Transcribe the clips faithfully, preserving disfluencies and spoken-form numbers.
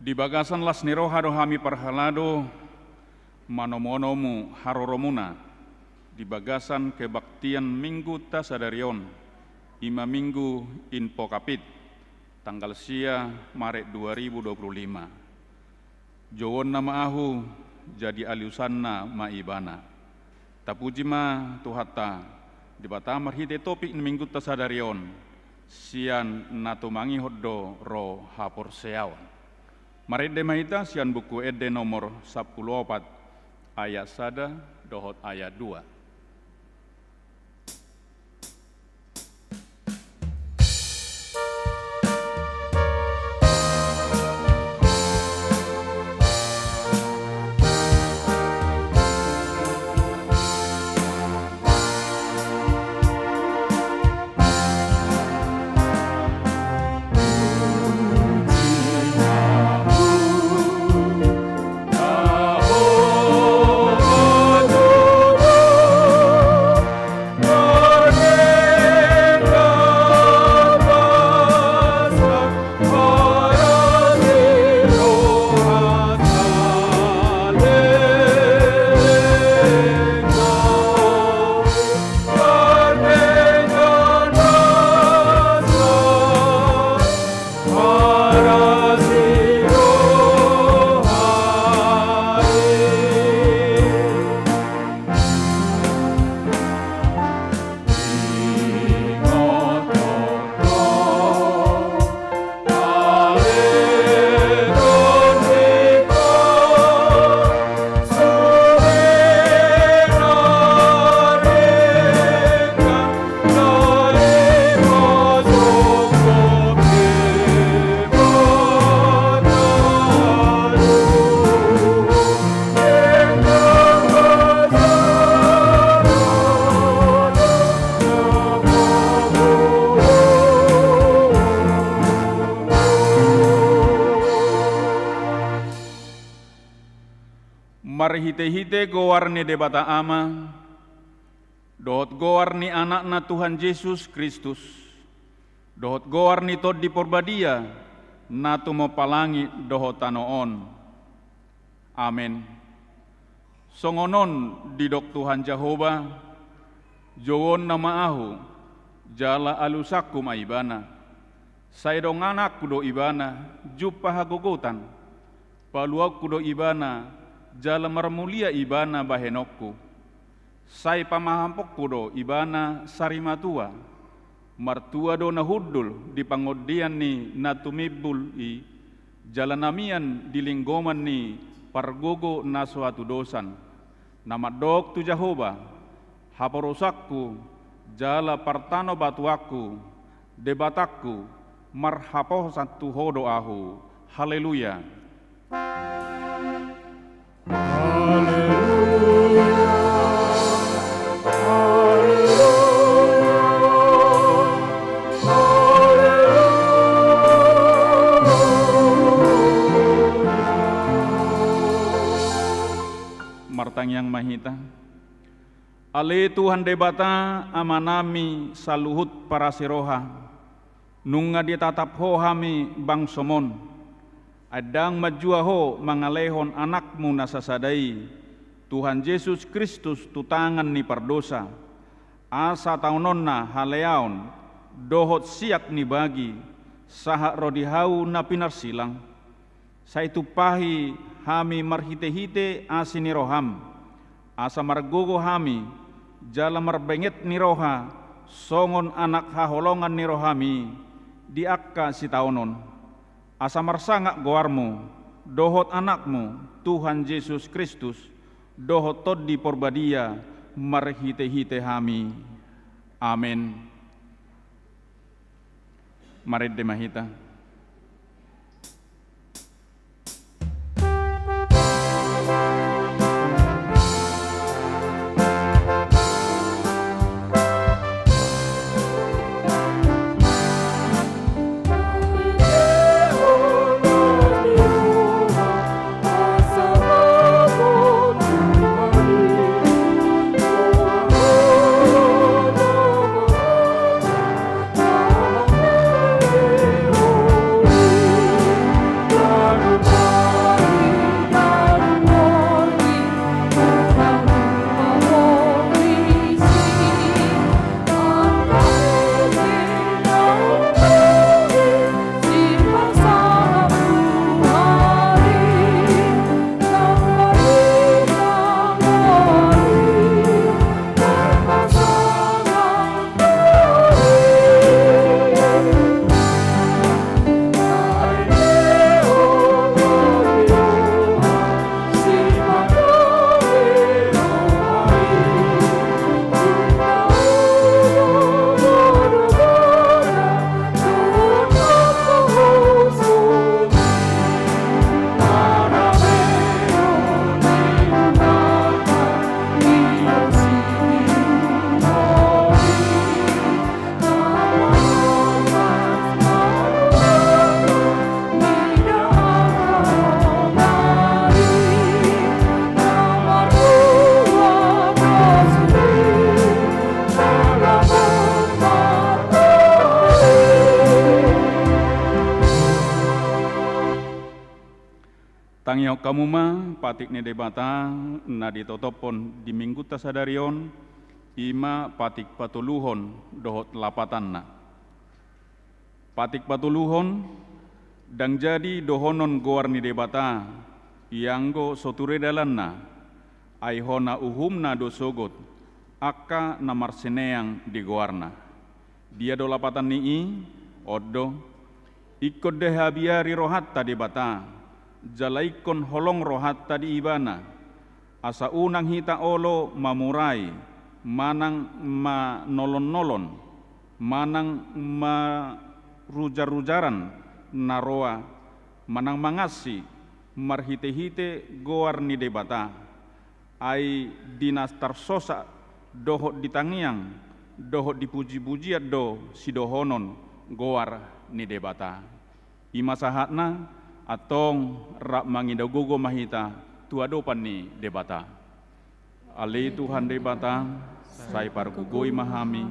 Di bagasan las ni roha do hami parhalado manomunomu haroromuna di bagasan kebaktian Mingguta sadari on, i ma Minggu Invocavit, tanggal sia Maret dua ribu dua puluh lima. Jouonna ma ahu, jadi alusanna ma ibana. Tapuji ma Tuhanta, Debata marhite topik ni Mingguta sadari on, sian na tumangihon do ro haporseaon. Marende ma hita sian Buku Ende nomor sampulu opat, ayat sada dohot ayat dua. Marhitehite goar ni Debata Ama, dohot goar ni Anakna Tuhan Jesus Kristus, dohot goar ni Tondi Porbadia, na tumompa langit dohot tano on. Amen. Songon on didok Tuhan Jahowa, jouonna ma ahu, jala alusanku ma ibana. Sai dongananku do ibana, jumpa hagogotan. Paluaonku do ibana, jala marmulia ibana bahenonku. Sai pamahamonku do ibana sarimatua. Martua do na hundul di pangondian ni na tumimbul i, jala na mian di linggoman ni pargogo na so hatudosan. Na mandok tu Jahowa, haporusanku, jala partanobatuanku, Debatangku, marhaposan tu Ho do ahu. Haleluya. Martangiang ma hita. Ale Tuhan Debata, Amanami saluhut parasi roha, nunga ditatap Ho hami bangsoM on. Ai ndang manjua Ho mangalehon Anakmu na sasada i, Tuhan Jesus Kristus, tu tangan ni pardosa, asa taononna haleaon dohot siak ni bagi, sahat ro di hau na pinarsilang. Sai tumpahi hami marhitehite asi ni rohaM, asa margogo hami, jala marbenget ni roha, songon anak haholongan ni rohaM i, di angka sitaonon. Asa marsangap goarMu, dohot Anakmu, Tuhan Jesus Kristus, dohot Tondi Porbadia, marhitehite hami. Amen. Marende ma hita. Nihon hamu ma patik ni Debata na ditotophon di Minggunta sadari on, i ma patik patoluhon dohot lapatanna. Patik patoluhon, ndang jadi dohonon goar ni Debata, ianggo so ture dalanna, ai hona uhumna do sogot, angka na marsineang di goarna. Dia do lapatan ni i? On do, ingkon dihabiari rohanta Debata, jala ingkon holong rohanta di Ibana, asa unang hita olo mamurai, manang manolon-nolon, manang marujar-rujaran na roa, manang mangansi, marhite-hite goar ni Debata. Ai di na tarsosa, dohot di tangiang, dohot di puji-pujian do sidohonon goar ni Debata. I ma sahatna, antong rap mangido gogo ma hita tu adopan ni Debata. Ale Tuhan Debata, sai pargogoi ma hami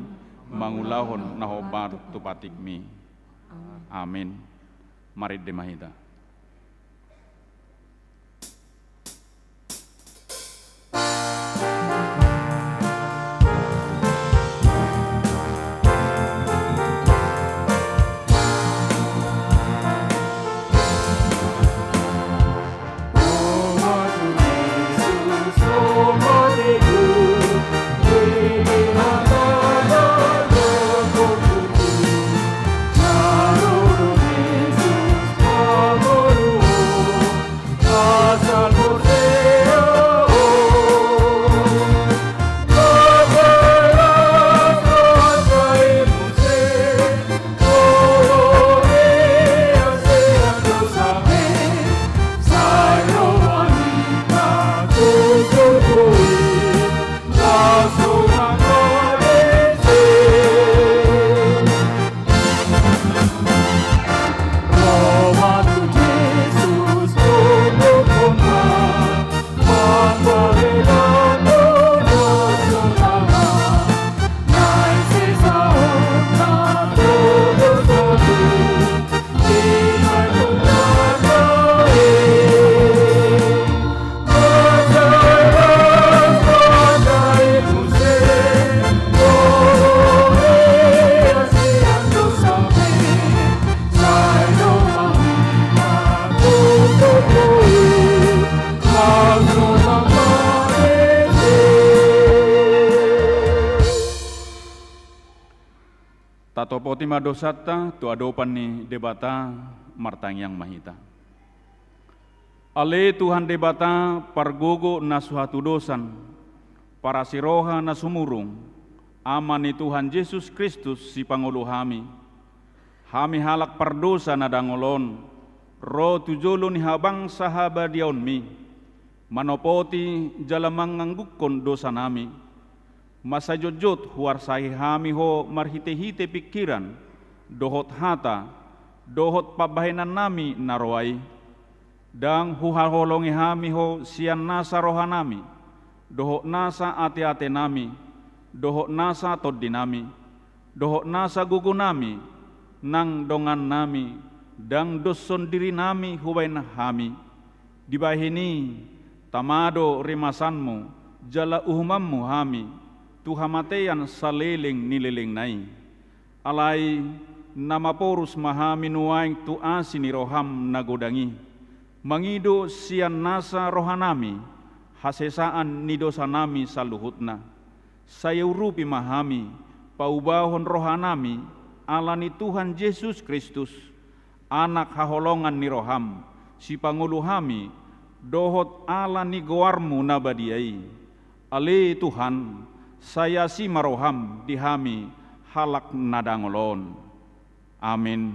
mangulahon na hombar tu patikmi. Amin. Marende ma hita. Tatopoti ma dosanta tu adopan ni Debata, martangiang ma hita. Ale Tuhan Debata, pargogo na so hatudosan, parasi roha na sumurung, Ama ni Tuhan Jesus Kristus, sipangolu hami. Hami halak pardosa na dangol on, ro tu jolo ni habangsa habadiaonmi, manopoti jala manganggungkon dosanami. Mansai jotjot huarsahi hami ho marhite-hite pingkiran, dohot hata, dohot pambahenannami na roa i. Ndang huhaholongi hami ho sian nasa rohanami, dohot nasa ate-atenami, dohot nasa tondinami, dohot nasa gogonami, nang dongannami, ndang doshon dirinami hubahen hami. Dibahen i, tama do rimasanmu, jala uhumanmu hami, tu hamatean saleleng ni lelengna i. Alai, na maporus ma hami nuaeng tu asi ni roham na godang i, mangido sian nasa rohanami, hasesaan ni dosanami saluhutna. Sai urupi ma hami, paubahon rohanami, ala ni Tuhan Jesus Kristus, Anak haholongan ni roham, sipangolu hami, dohot ala ni goarmu na badia i. Ale Tuhan, sai asi ma roham di hami halak na dangol on. Amin.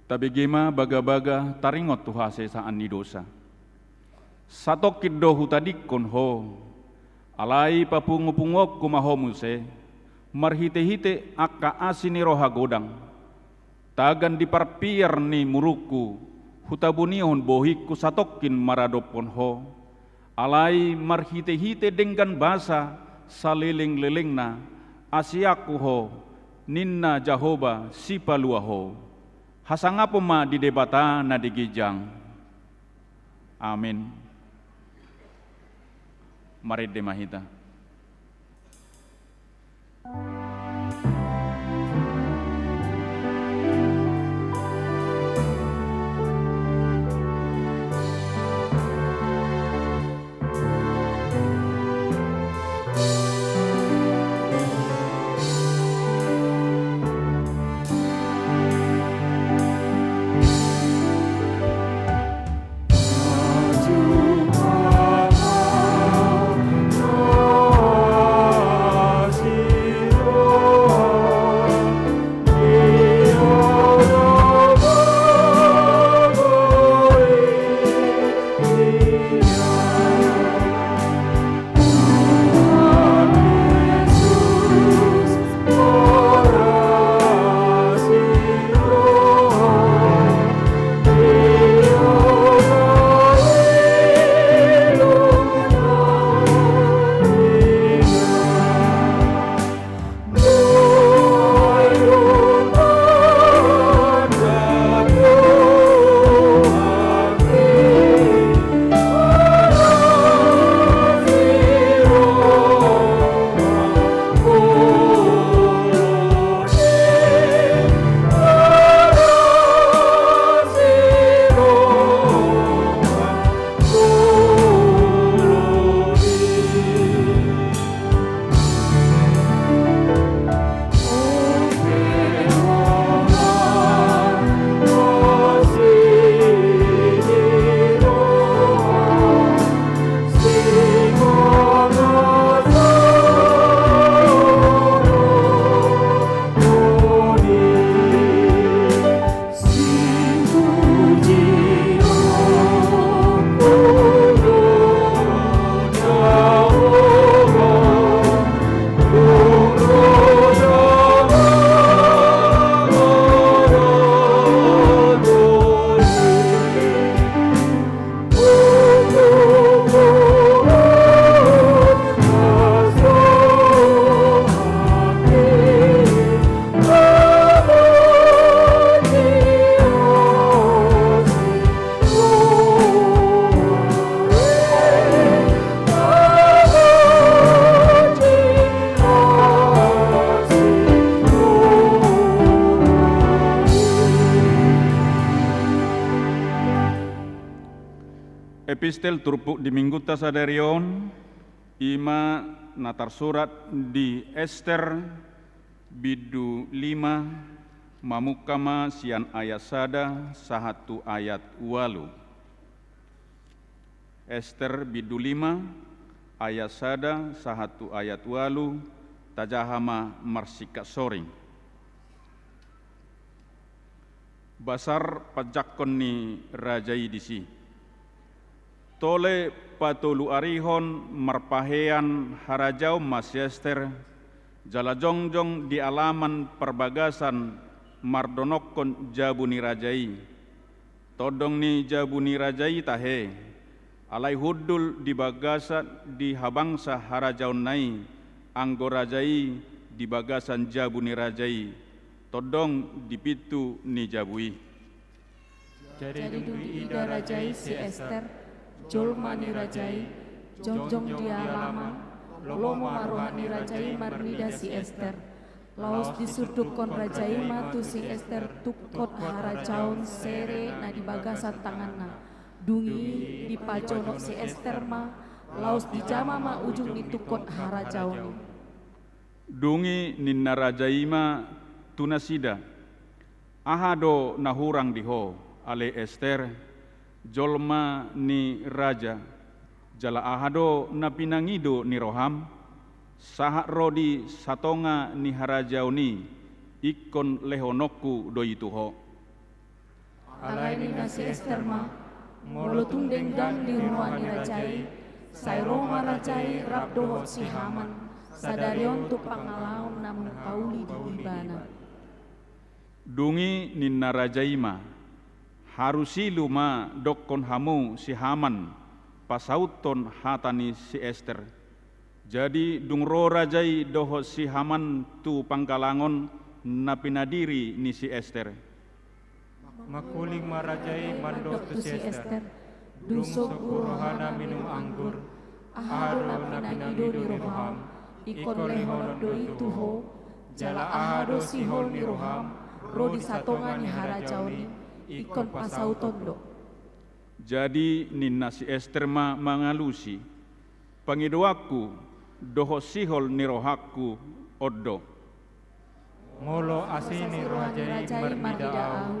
Tabege ma bagabaga taringot tu hasesaan ni dosa. Satongkin do hutadingkon ho, alai papungupunguonku ma ho muse, marhitehite angka asi ni roha godang. Tagan di parpiar ni murungku, hutabunihon bohingku satongkin maradophon ho, alai marhitehite denggan basa salelenglelengna, asianku ho, ninna Jahowa Sipalua ho. Hasangapon ma di Debata na di ginjang. Amin. Marende ma hita. Epistel turpuk di minggunta sadari on, i ma na tarsurat di Ester, bindu lima, mamungka ma sian ayat sada sahat tu ayat ualu. Ester bindu lima, ayat sada sahat tu ayat ualu, tajaha ma marsingkat soring. Basar panjangkon ni raja i disi. Tole patoluarihon marpahean harajaon ma si Ester, jala jongjong di alaman parbagasan mardonokkon jabu ni raja i. Tondong ni jabu ni raja i tahe, alai hundul di bagasan di habangsa harajaonna i, anggo raja i di bagasan jabu ni raja i, tondong di pintu ni jabu i. Jadi dung diida raja i si Ester, jolma ni raja i, jongjong di alaman, lomo ma roha ni raja i marnida si Ester. Laos disurdukkon raja i ma tu si Ester tungkot harajaon sere na di bagasan tanganna. Dung i dipajonok si Ester ma, laos dijama ma ujung ni tungkot harajaon i. Dung i ninna raja i ma tu nasida: Aha do na hurang di ho, ale Ester, jolma ni raja, jala aha do na pinangido ni roham? Sahat ro di satonga ni harajaon i, ingkon lehononku do i tu ho. Alai ninna si Ester ma, molo tung denggan di roha ni raja i, sai ro ma raja i rap dohot si Haman, sadari on tu pangalangon na hupauli di ibana. Dung i ninna raja i ma, harusilu ma dokkon hamu si Haman pasauthon hata ni si Ester. Jadi dung ro raja i dohot si Haman tu panggalangon na pinadiri ni si Ester. Mangkuling ma raja i mandok tu si Ester, dung sombu rohana minum anggur, aha do na pinangido ni roham, ingkon lehonon do i tu ho, jala aha do sihol ni roham, ro di satonga ni harajaon i, ingkon pasauthon do. Jadi ninna si Ester ma mangalusi, pangidoanku dohot sihol ni rohangku on do. Molo asi ni roha raja i marnida ahu,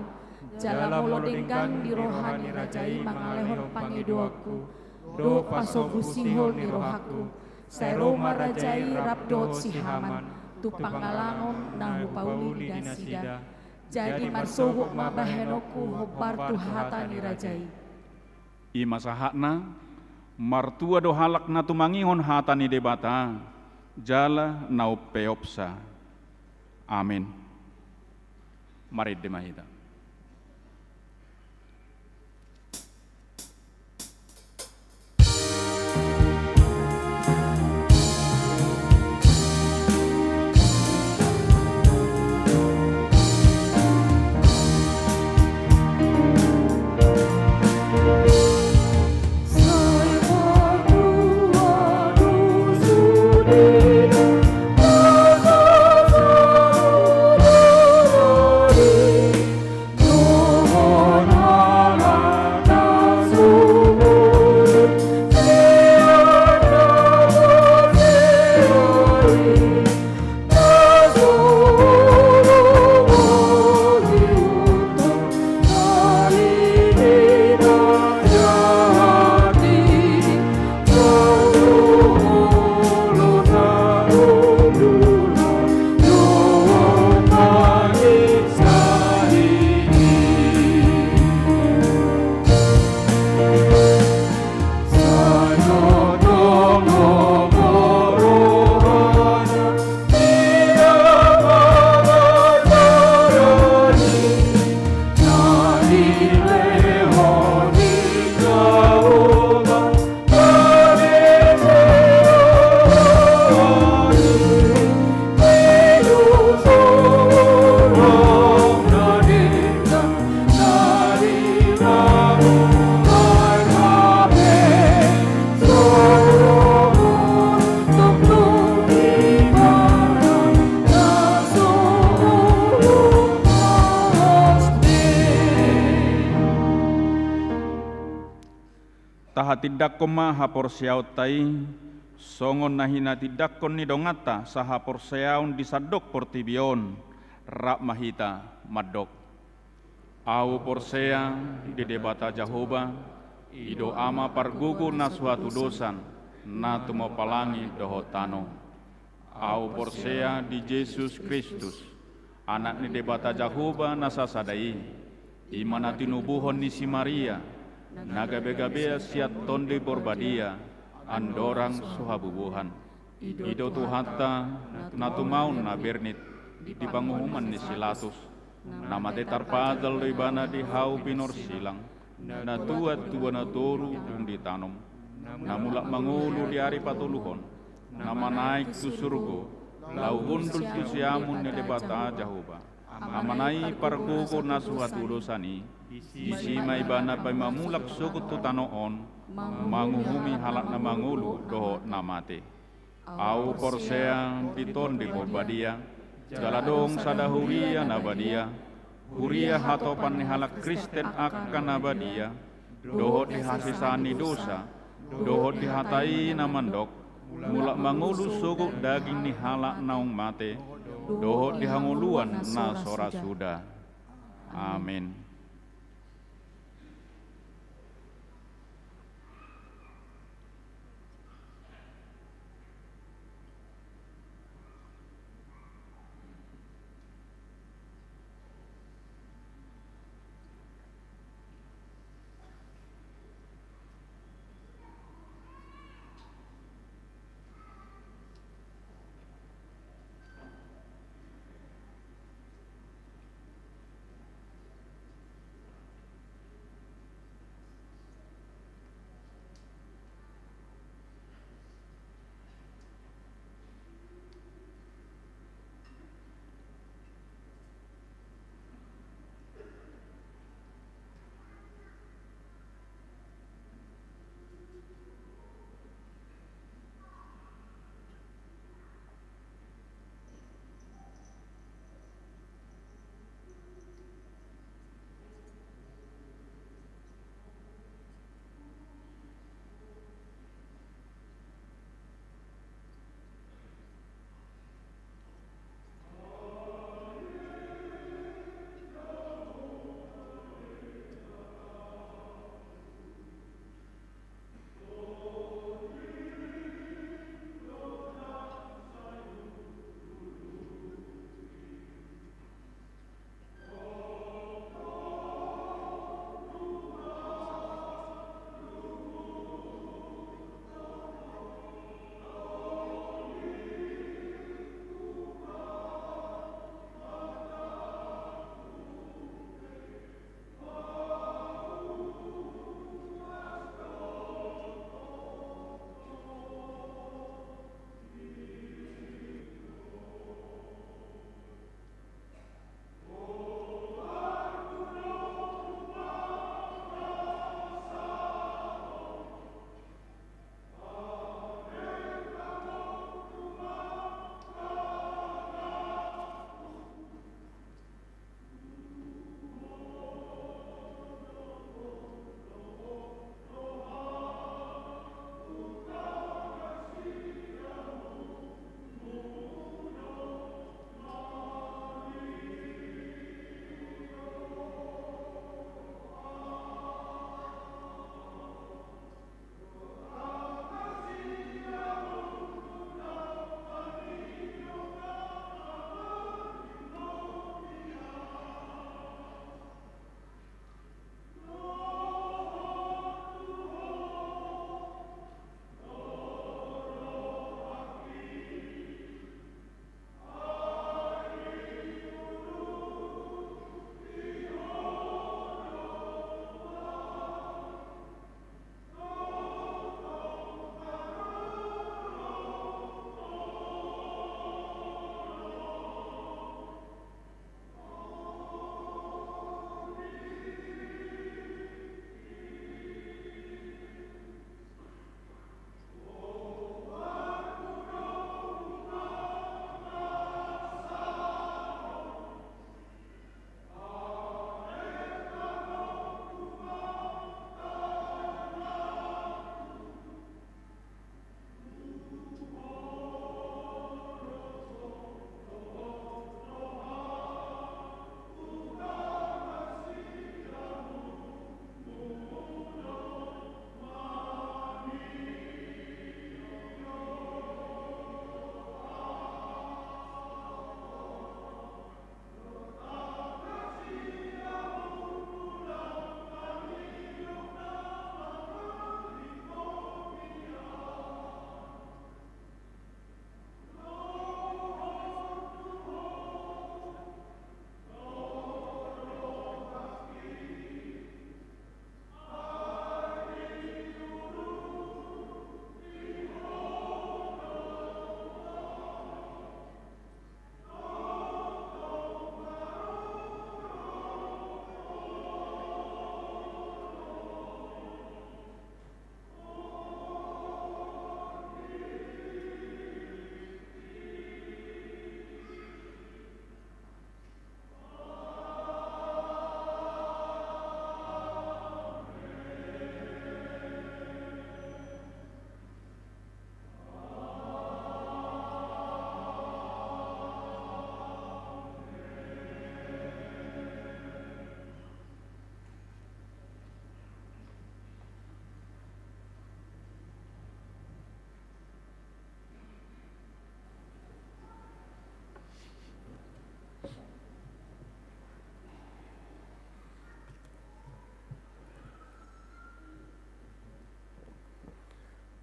jala molo denggan di roha ni raja i mangalehon pangidoanku, dohot pasombu sihol ni rohangku, sai ro ma raja i rap dohot si Haman, tu pangalangon na hupauli di nasida. Jadi marsogot ma bahenonku hombar tu hata ni raja i. I ma sahatna, martua do halak na tumangihon hata ni Debata, jala na umpeopsa. Amen. Marende ma hita. Tahatindangkon ma haporseaonta i, songon na hinatindangkon ni donganta sahaporseaon di sandok portibi on, rap ma hita mandok. Ahu porsea di Debata Jahowa, i do Ama pargogo na so hatudosan, na tumopa langit dohot tano. Ahu porsea di Jesus Kristus, Anak ni Debata Jahowa na sasada i, i ma na tinubuhon ni si Maria, na gabegabean sian Tondi Porbadia, andorang so habubuhan. I do Tuhanta, na tumaon na bernit di panguhuman ni si Latus, na mate tarpajal do ibana di hau pinorsilang, na tuat tu bona toru dung ditanom, na mulak mangolu di ari patoluhon, na manaek tu surgo, laho hundul tu siamun ni Debata Jahowa, Amana i pargogo na so hatudosan i, disi ma ibana paima mulak sogot tu tano on, manguhumi halak na mangolu dohot na mate. Ahu porsea di Tondi Porbadia, jala adong sada huria na badia, huria hatopan ni halak Kristen angka na badia, dohot di hasesaan ni dosa, dohot di hata i na mandok, mulak mangolu sogot daging ni halak naung mate, dohot di hangoluan na so ra suda. Amin.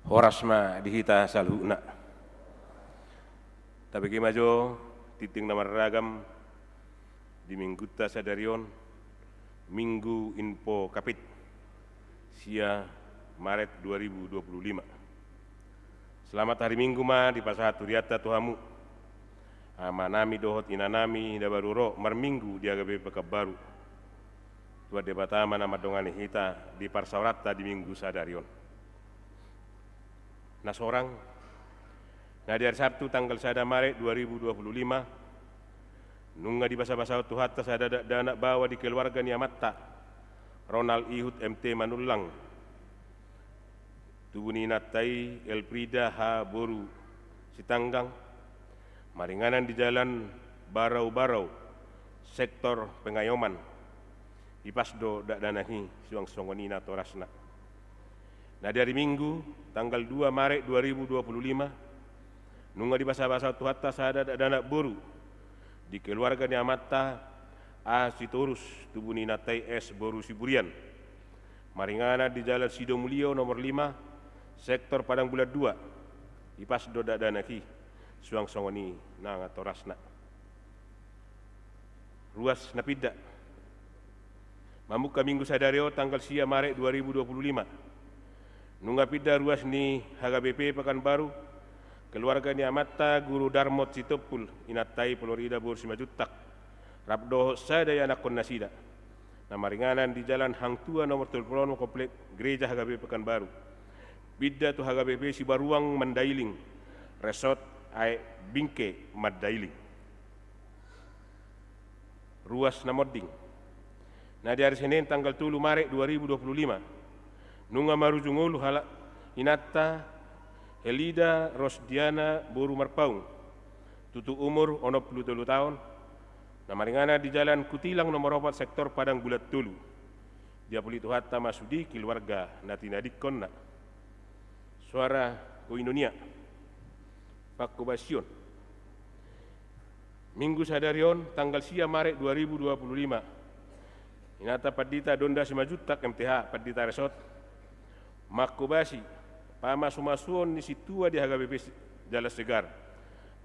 Horas ma di hita saluhutna. Tabege ma jo tintin na marragam di minggunta sadari on, Minggu Info Kapit, sia Maret dua ribu dua puluh lima. Selamat hari Minggu ma dipasahat hurianta tu hamu, amanami dohot inanami na baru ro marminggu di H K B P Pekanbaru. Tuhan Debata ma na mandongani hita di parsaoranta di Minggu sadari on. Na sorang, na di ari Sabtu tanggal sada Maret dua ribu dua puluh lima, nunga dibasabasahon Tuhanta sada dakdanak baoa di keluarga ni amanta, Ronald Ihut M T Manullang, tubu ni inanta i Elfrida H boru Sitanggang, maringanan di Jalan Barau-Barau, sektor Pengayoman. Ipas do dakdanak i, suang songon i natorasna. Na di ari Minggu tanggal dua Maret dua ribu dua puluh lima, nunga dibasabasahon Tuhanta sada dakdanak boru di keluarga ni amanta A Sitorus, tubu ni inanta i S boru Siburian, maringanan di Jalan Sidomulyo nomor lima, sektor Padang Bulan dua. Ipas do dakdanak i, suang songon i natorasna. Ruas na pinda. Mamungka Minggu sadari on tanggal sia Maret dua ribu dua puluh lima, nunga pinda ruas ni H K B P Pekanbaru keluarga ni amanta Guru Darmot Sitompul, inanta i Florida boru Simanjuntak, rap dohot sada ianakhon nasida, na maringanan di Jalan Hang Tuah nomor tolu pulu onom, komplek Gereja H K B P Pekanbaru, pinda tu H K B P Sibaruang Mandailing, Resort Aek Bingke Mandailing. Ruas na monding. Na di ari Senin tanggal tolu Maret dua ribu dua puluh lima, nunga marujung ngolu halak inanta Helida Rosdiana boru Marpaung, tutu umur onom pulu tolu taon, na maringanan di Jalan Kutilang nomor opat, sektor Padang Bulan tolu. Diapuli Tuhanta ma sude keluarga na tinadingkonna. Soara koinonia. Pangkobasion. Minggu sadari on tanggal sia Maret dua ribu dua puluh lima, inanta Pandita Donda Simanjuntak M T H, Pandita Resort, mangkobasi pamasumasuon ni sintua di H K B P Jalan Segar,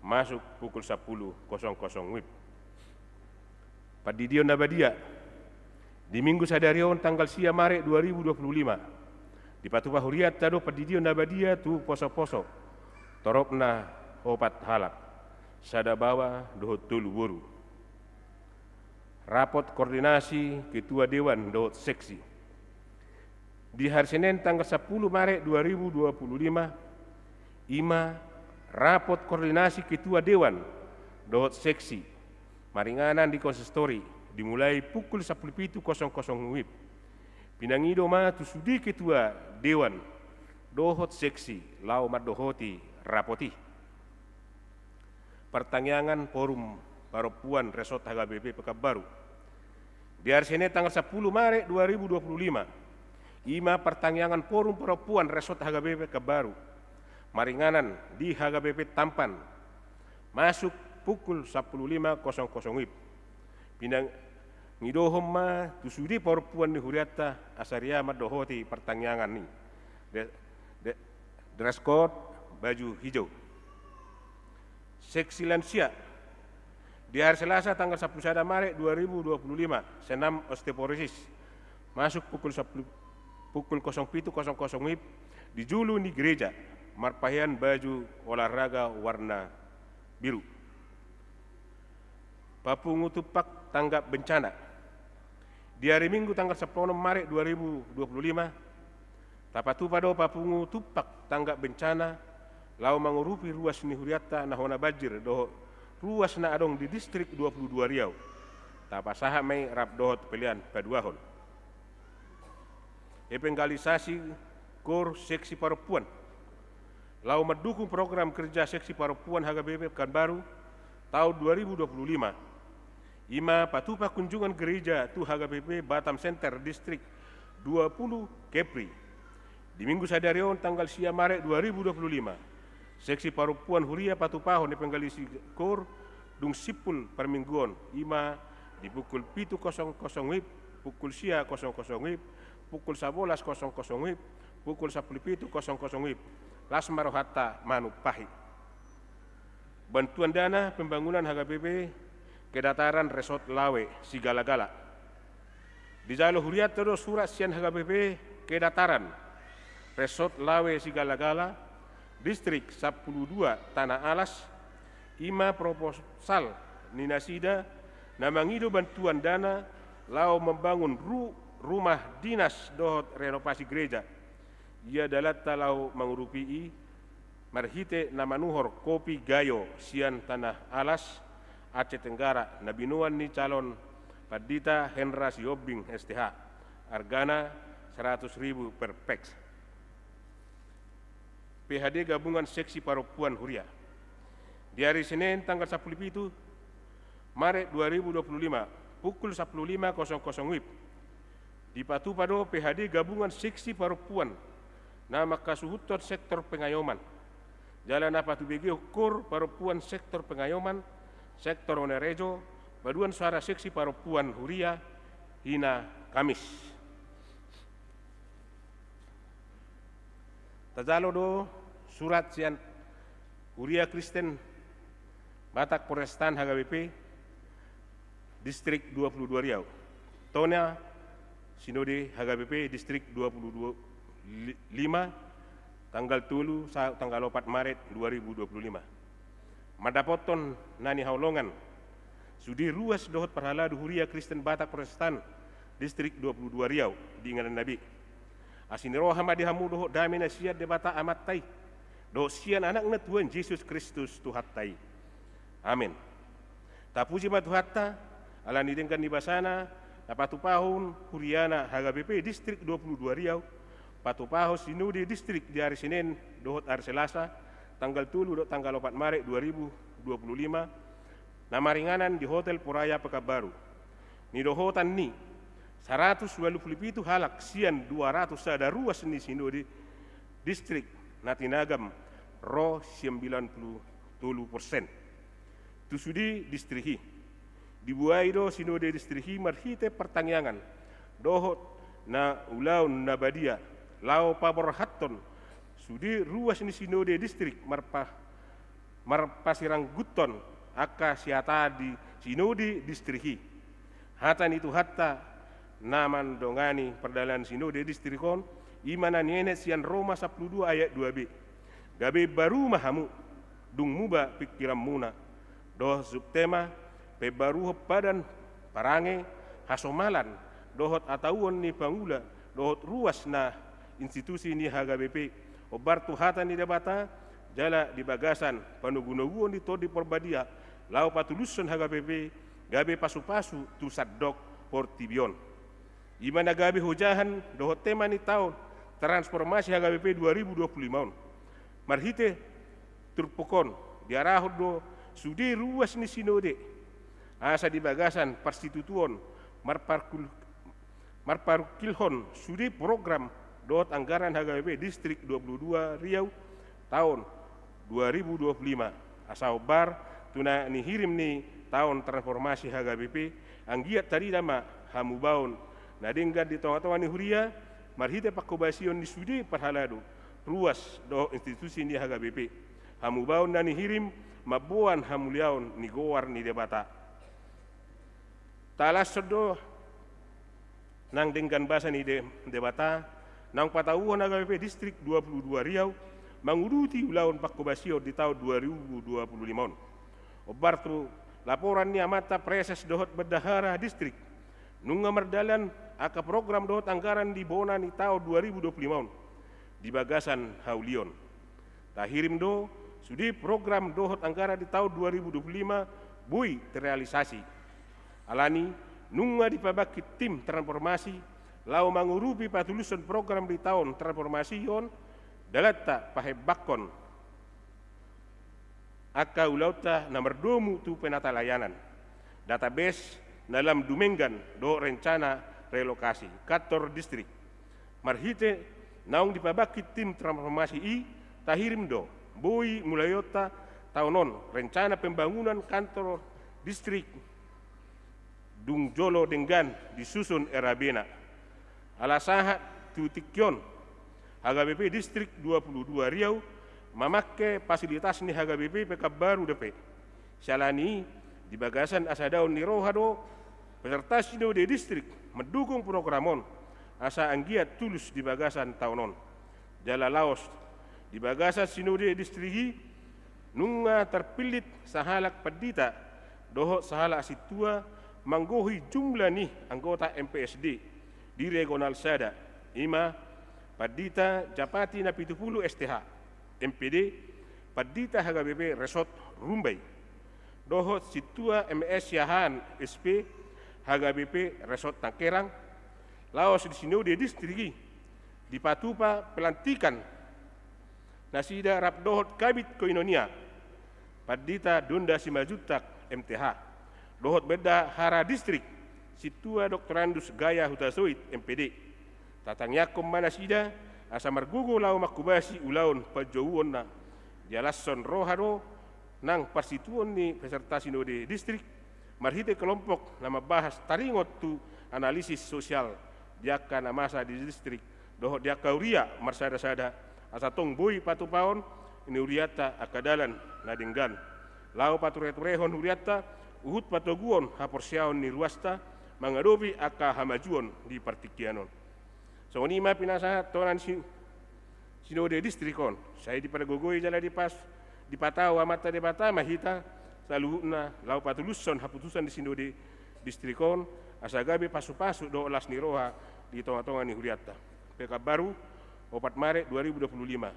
masuk pukul sampulu kosong kosong WIB. Pandidion na badia. Di Minggu sadari on tanggal sia Maret dua ribu dua puluh lima, dipatupa hurianta do pandidion na badia tu posoposo, toropna opat halak, sada baoa dohot tolu boru. Rapot koordinasi ketua dewan dohot seksi. Di hari Senin tanggal sampulu Maret dua ribu dua puluh lima, i ma rapot koordinasi ketua dewan dohot seksi maringanan di konsistori, dimulai pukul sampulu pitu kosong kosong WIB. Pinangido ma tu sude ketua dewan dohot seksi laho mandohoti rapot i. Partangiangan Forum Parompuan Resort H K B P Pekanbaru. Di hari Senin tanggal sampulu Maret dua ribu dua puluh lima, i ma partangiangan Forum Parompuan Resort H K B P Pekanbaru, maringanan di H K B P Tampan, masuk pukul sampulu lima kosong kosong WIB. Pinangidohon ma tu sude parompuan ni hurianta asa ro mandohoti partangiangan i. De-, de-, dress code baju hijau. Seksi lansia. Di hari Selasa tanggal sampulu sada Maret dua ribu dua puluh lima, senam osteoporosis, masuk pukul sampulu, pukul kosong pitu kosong kosong WIB di julu ni gereja, marpahean baju olahraga warna biru. Papungu tumpak tanggap bencana. Di hari Minggu tanggal sampulu onom Maret dua ribu dua puluh lima, tapatupa do papungu tumpak tanggap bencana laho mangurupi ruas ni hurianta na hona banjir dohot ruas na adong di Distrik dua pulu dua Riau. Tapasahat ma i rap dohot pelean paduahon. Evangelisasi kor seksi parompuan. Laho mandukung program kerja seksi parompuan H K B P Pekanbaru taon dua ribu dua puluh lima, i ma patupa kunjungan gereja tu H K B P Batam Center Distrik dua puluh Kepri. Di Minggu sadari on tanggal sia Maret dua ribu dua puluh lima, seksi parompuan huria patupahon evangelisasi kor dung simpul parmingguon, i ma di pukul pitu kosong kosong WIB, pukul sia kosong kosong WIB, pukul sabolas kosong kosong WIB, Pukul sampulu pitu kosong kosong WIB. Las ma rohanta manumpahi. Bantuan dana pembangunan H K B P Kedataran Resort Lawe Sigala-gala. Dijalo hurianta do surat sian H K B P Kedataran Resort Lawe Sigala-gala, Distrik sampulu dua Tanah Alas, i ma proposal ni nasida na mangido bantuan dana laho mambangun ru-, rumah dinas dohot renovasi gereja. Ia dalanta laho mangurupi i marhite na manuhor kopi Gayo sian Tanah Alas, Aceh Tenggara, na binoan ni calon pandita Hendra Sihombing S T H, argana seratus ribu per peks. P H D Gabungan Seksi Parompuan Huria. Di ari Senin tanggal sampulu pitu Maret dua ribu dua puluh lima, pukul sampulu lima kosong kosong WIB, dipatupa do P H D Gabungan Seksi Parompuan na manghasuhuthon sektor pengayoman jala na patubegehon kor parompuan sektor pengayoman, sektor Wonorejo, paduan suara Seksi Parompuan Huria, hina Kamis. Tajalo do surat sian Huria Kristen Batak Protestan H K B P Distrik dua puluh dua Riau. Tona Sinode H K B P Distrik dua puluh dua li-, lima, tanggal tolu sa-, tanggal opat Maret dua ribu dua puluh lima. Mandapothon na nihaholongan sude ruas dohot parhalado Huria Kristen Batak Protestan Distrik dua puluh dua Riau di inganan na be. Asi ni roha ma di hamu dohot dame na sian Debata Amanta i, dohot sian Anakna Tuhan Jesus Kristus Tuhanta i. Amen. Tapuji ma Tuhanta, ala ni denggan ni basana, na patupahon huriana H K B P Distrik dua puluh dua Riau, patupahon Sinode Distrik di ari Senin dohot ari Selasa, tanggal tolu dohot tanggal opat Maret dua ribu dua puluh lima, na maringanan di Hotel Poraya Pekanbaru. Nidohotan ni saratus ualu pulu pitu halak sian dua ratus sada ruas ni Sinode Distrik na tinagam ro sembilan puluh tolu persen. Tu sude distrik i. Dibuhai do Sinode Distrik i marhite partangiangan dohot na ulaon na badia laho paborhathon sude ruas ni Sinode Distrik marpa-, marpasirangguthon angka sihataan di Sinode Distrik i. Hata ni Tuhanta na mandongani pardalanan Sinode Distrik on, i ma na nienet sian Roma sampulu dua ayat dua b. Gabe baru ma hamu, dung muba pingkiranmuna. Dohot subtema, pembaruhon padan parange, hasomalan, dohot hatauon ni pangula, dohot ruas na institusi ni H K B P, hombar tu hata ni Debata, jala di bagasan panogunoguon ni Tondi Porbadia, laho patulushon H K B P, gabe pasupasu tu sandok portibi on. I ma na gabe hojahan dohot tema ni taon transformasi H K B P dua ribu dua puluh lima on. Marhite turpuk on, diarahon do sude ruas ni Sinode, asa di bagasan parsitutuon marparkul-, marparungkilhon sude program dohot anggaran H K B P Distrik dua puluh dua Riau taon dua ribu dua puluh lima, asa hombar tu na nihirim ni taon transformasi H K B P, anggiat tarida ma hamubaon na denggan di tongatonga ni huria, marhite panghobasion ni sude parhalado, ruas dohot institusi ni H K B P. Hamubaon na nihirim mamboan hamuliaon ni goar ni Debata. Talashon do nang denggan basa ni De-, Debata, naung patauhon H K B P Distrik dua puluh dua Riau, manguduti ulaon panghobasion di taon dua ribu dua puluh lima on. Hombar tu laporan ni amanta Praeses dohot Bendahara Distrik, nunga mardalan angka program dohot anggaran di bona ni taon dua ribu dua puluh lima on, di bagasan haulion. Tahirim do, sude program dohot anggaran di taon dua ribu dua puluh lima boi terrealisasi. Alani, nunga dipabangkit tim transformasi, laho mangurupi patulushon program di taon transformasi on, dalanta pahembangkon angka ulaonta na mardomu tu penatalayanan, database na lam dumenggan dohot rencana relokasi kantor distrik. Marhite naung dipabangkit tim transformasi i, tahirim do, boi mulaionta taon on, rencana pembangunan kantor distrik dung jolo denggan disusun R A B-na. Ala sahat tu tingki on, H K B P Distrik dua puluh dua Riau mamangke fasilitas ni H K B P Pekanbaru dope. Siala ni i, di bagasan hasadaon ni roha do peserta sinode distrik mandukung program on, asa anggiat tulus di bagasan taon on. Jala laos di bagasan sinode distrik i nunga tarpillit sahalak pandita dohot sahalak sintua manggohi jumlah ni anggota M P S D di regional sada, i ma Pandita Japati Napitupulu S T H, M P D, Pandita H K B P Resort Rumbai, dohot sintua M S Siahaan S P, H K B P Resort Tanggerang. Laos di sinode distrik i dipatupa pelantikan nasida rap dohot Kabid Koinonia, Pandita Donda Simanjuntak M T H, dohot bendahara distrik, sintua Doktorandus Gaya Hutasoit M P D. Tatangiangkon ma nasida asa margogo laho manghobasi ulaon panjouonna. Dialashon roha do nang parsituon ni peserta sinode distrik marhite kelompok na mambahas taringot tu analisis sosial di angka na masa di distrik dohot di angka huria marsada-sada, asa tong boi patupaon ni hurianta angka dalan na denggan laho pature-turehon hurianta huhut patoguhon haporseaon ni ruasta mangadopi angka hamajuon di partingkian on. Songon i ma pinasahat tona ni si- sinode distrik on. Sai dipargogoi jala dipas- dipatau Amanta Debata ma hita saluhutna laho patulushon haputusan ni sinode distrik on, asa gabe pasu-pasu dohot las ni roha di tonga-tonga ni hurianta. Pekanbaru, opat Maret dua ribu dua puluh lima.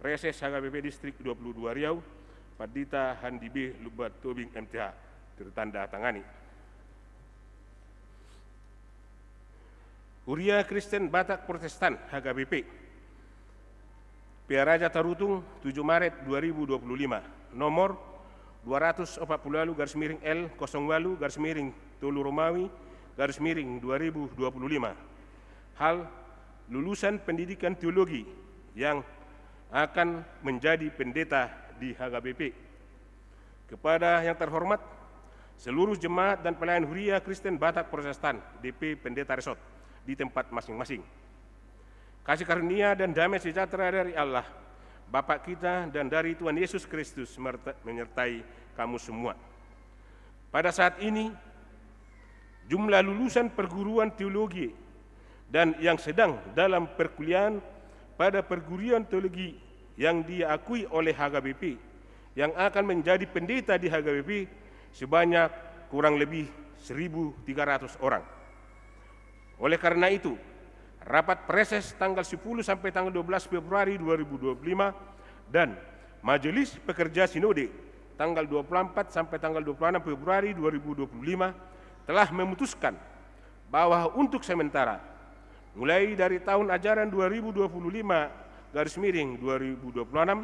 Reses H K B P Distrik dua puluh dua Riau, Pandita Handi B Lumban Tobing M T H, tertanda tangani. Huria Kristen Batak Protestan, H K B P, Pearaja Tarutung, tujuh Maret dua ribu dua puluh lima, nomor dua ratus opat puluh walu garis miring L kosong walu garis miring tolu Romawi garis miring dua ribu dua puluh lima. Hal lulusan pendidikan teologi yang akan menjadi pendeta di H K B P. Kepada yang terhormat seluruh jemaat dan pelayan Huria Kristen Batak Protestan, D P Pendeta Resort, di tempat masing-masing. Kasih karunia dan damai sejahtera dari Allah, Bapa kita, dan dari Tuhan Yesus Kristus merta- menyertai kamu semua. Pada saat ini, jumlah lulusan perguruan teologi dan yang sedang dalam perkuliahan pada perguruan teologi yang diakui oleh H K B P yang akan menjadi pendeta di H K B P sebanyak kurang lebih seribu tiga ratus orang. Oleh karena itu, rapat preses tanggal sepuluh sampai tanggal dua belas Februari dua ribu dua puluh lima dan Majelis Pekerja Sinode tanggal dua puluh empat sampai tanggal dua puluh enam Februari dua ribu dua puluh lima telah memutuskan bahwa untuk sementara, mulai dari tahun ajaran dua ribu dua puluh lima garis miring dua ribu dua puluh enam,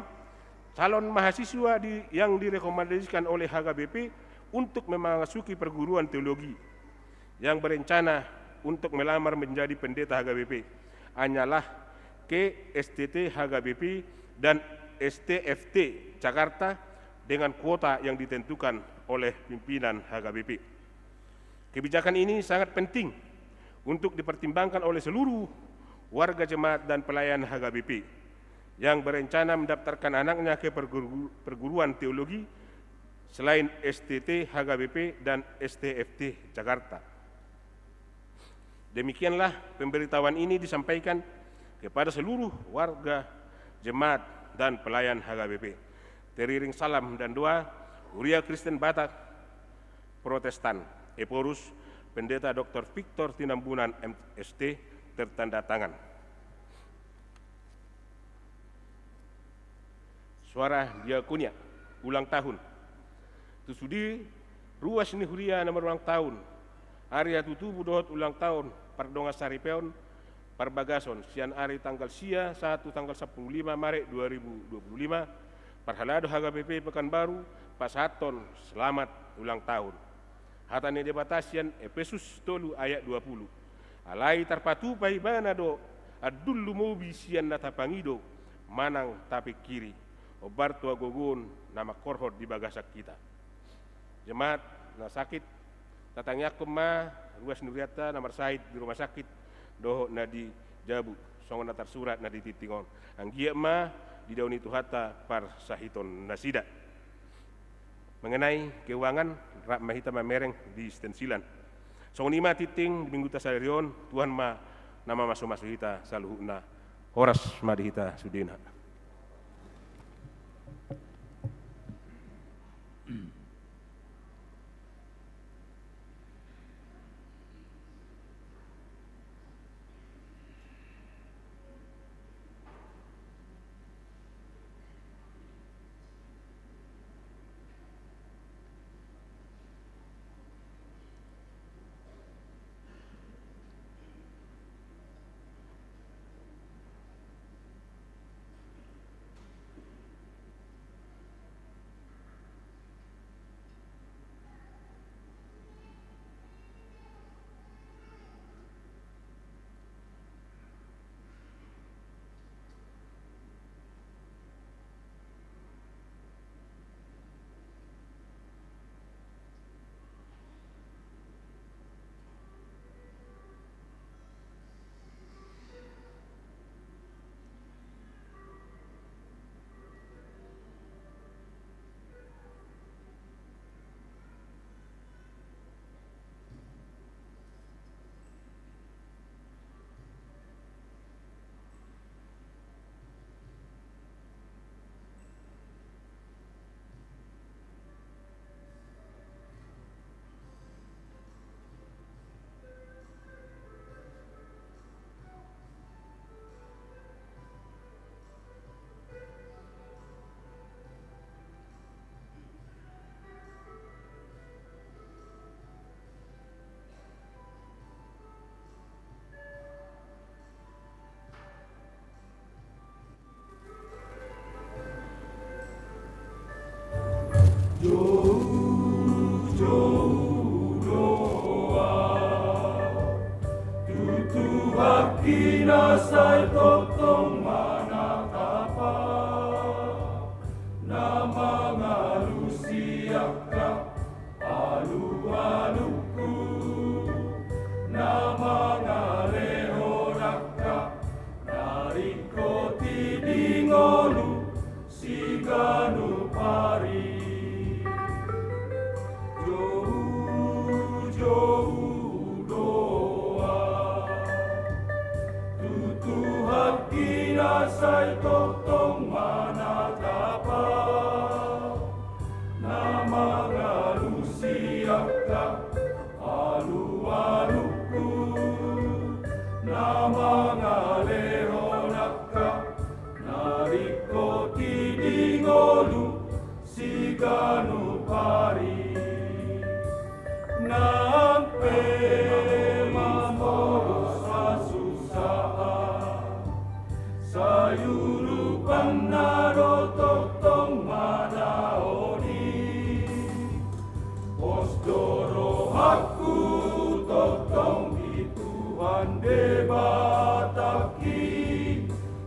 calon mahasiswa di- yang direkomendasikan oleh H K B P untuk memasuki perguruan teologi yang berencana untuk melamar menjadi pendeta H K B P hanyalah ke S T T H K B P dan S T F T Jakarta dengan kuota yang ditentukan oleh pimpinan H K B P. Kebijakan ini sangat penting untuk dipertimbangkan oleh seluruh warga jemaat dan pelayan H K B P yang berencana mendaftarkan anaknya ke perguru- perguruan teologi selain S T T H K B P dan S T F T Jakarta. Demikianlah pemberitahuan ini disampaikan kepada seluruh warga, jemaat, dan pelayan H K B P. Teriring salam dan doa, Huria Kristen Batak Protestan, Ephorus, Pendeta Doktor Victor Tinambunan, M S T, tertanda tangan. Suara diakonia, ulang tahun. Tu sude ruas ni huria na marulang tahun, ari hatutubu dohot ulang tahun pardongansaripeon, parbagason sian ari tanggal sia sahat tu tanggal sampulu lima Maret dua ribu dua pulu lima, parhalado H K B P Pekanbaru pasahathon selamat ulang tahun. Hata ni Debata sian Epesus tolu ayat dua pulu. Alai tarpatupa ibana do andul lumobi sian na tapangido manang tapingkiri, ombar tu hagogoon na mangkorhon di bagasan hita. Jemaat na sakit, tatangiangkon ma ruas ni hurianta na marsahit di rumah sakit dohot na di jabu. Songon na tarsurat na di tingting on, anggiat ma didaoni Tuhanta parsahiton nasida. Mengenai keuangan, rap ma hita mamereng di stensilan. Songon i ma tingting di minggunta sadari on, Tuhan ma na mamasumasu hita saluhutna. Horas ma di hita sudena. Jou, jou do ahu tu Tuhan i na sai tongtong manatap ahu, na mangalusi angka alualungku, na mangalehon angka na ringkot i di ngolu siganup ari. Jou, jou do ahu tu Tuhan i na sai tongtong manatap ahu, na mangalusi angka alualungku, na mangalehon angka na ringkot i di ngolu siganup ari. Nang pe mamboros hasusaan, sai urupanna do tongtong manaon i. Pos do rohangku tongtong di Tuhan Debatangki,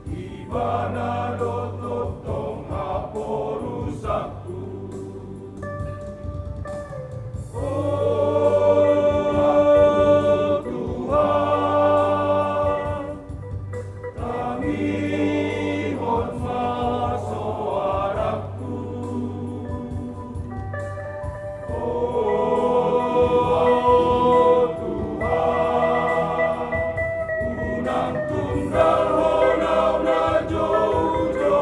Ibana do tongtong haporusanku. O Tuhan, tangihon ma soarangku. O Tuhan, unang tunggal Ho na, na joujou.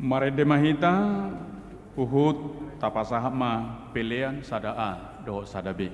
Marende ma hita, huhut tapasahat ma pelean sada A dohot sada B.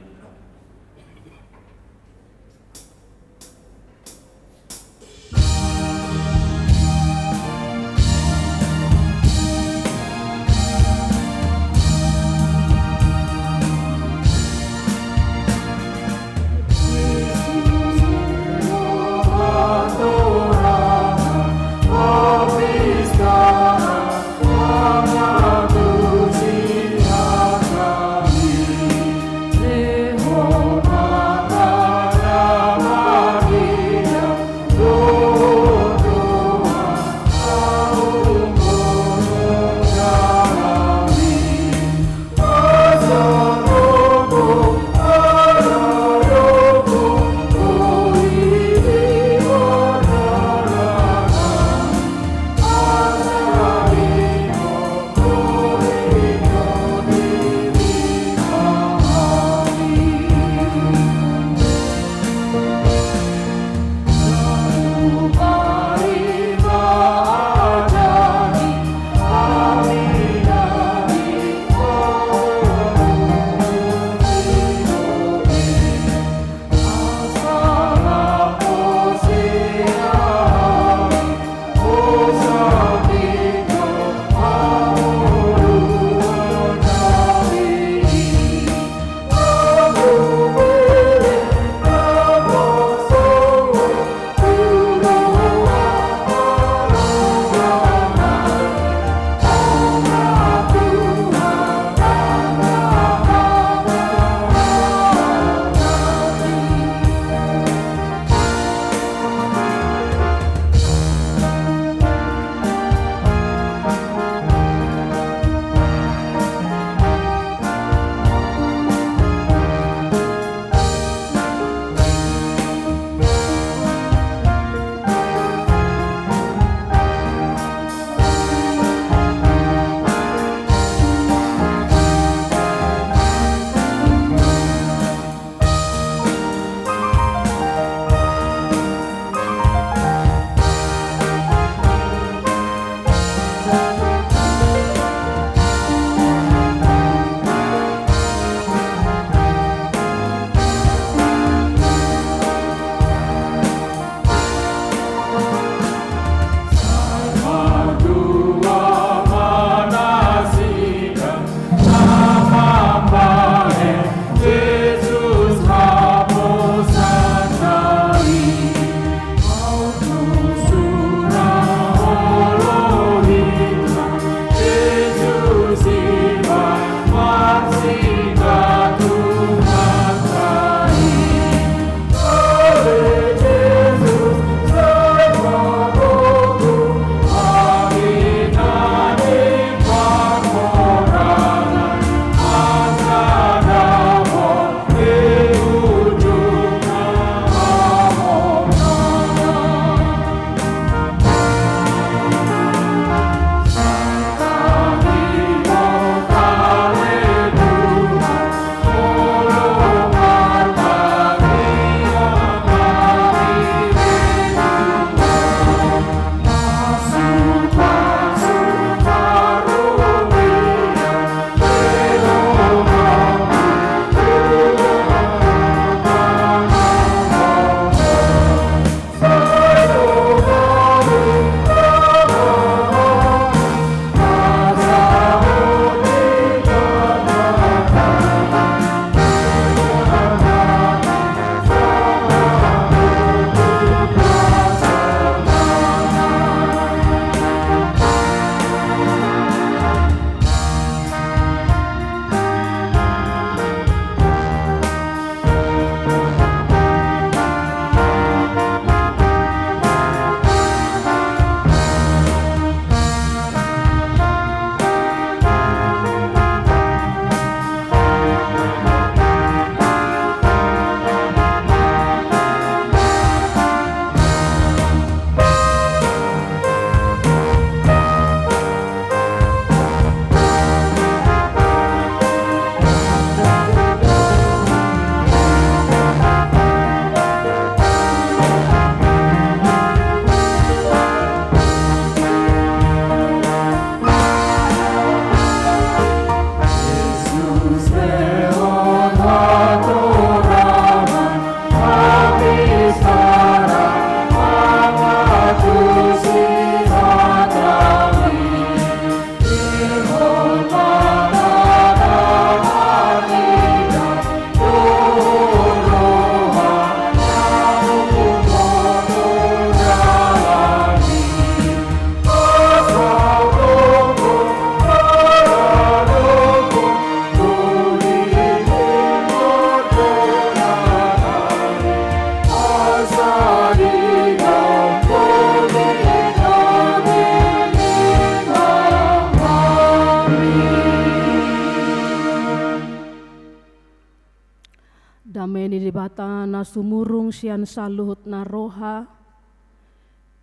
Sumurung sian saluhut na roha,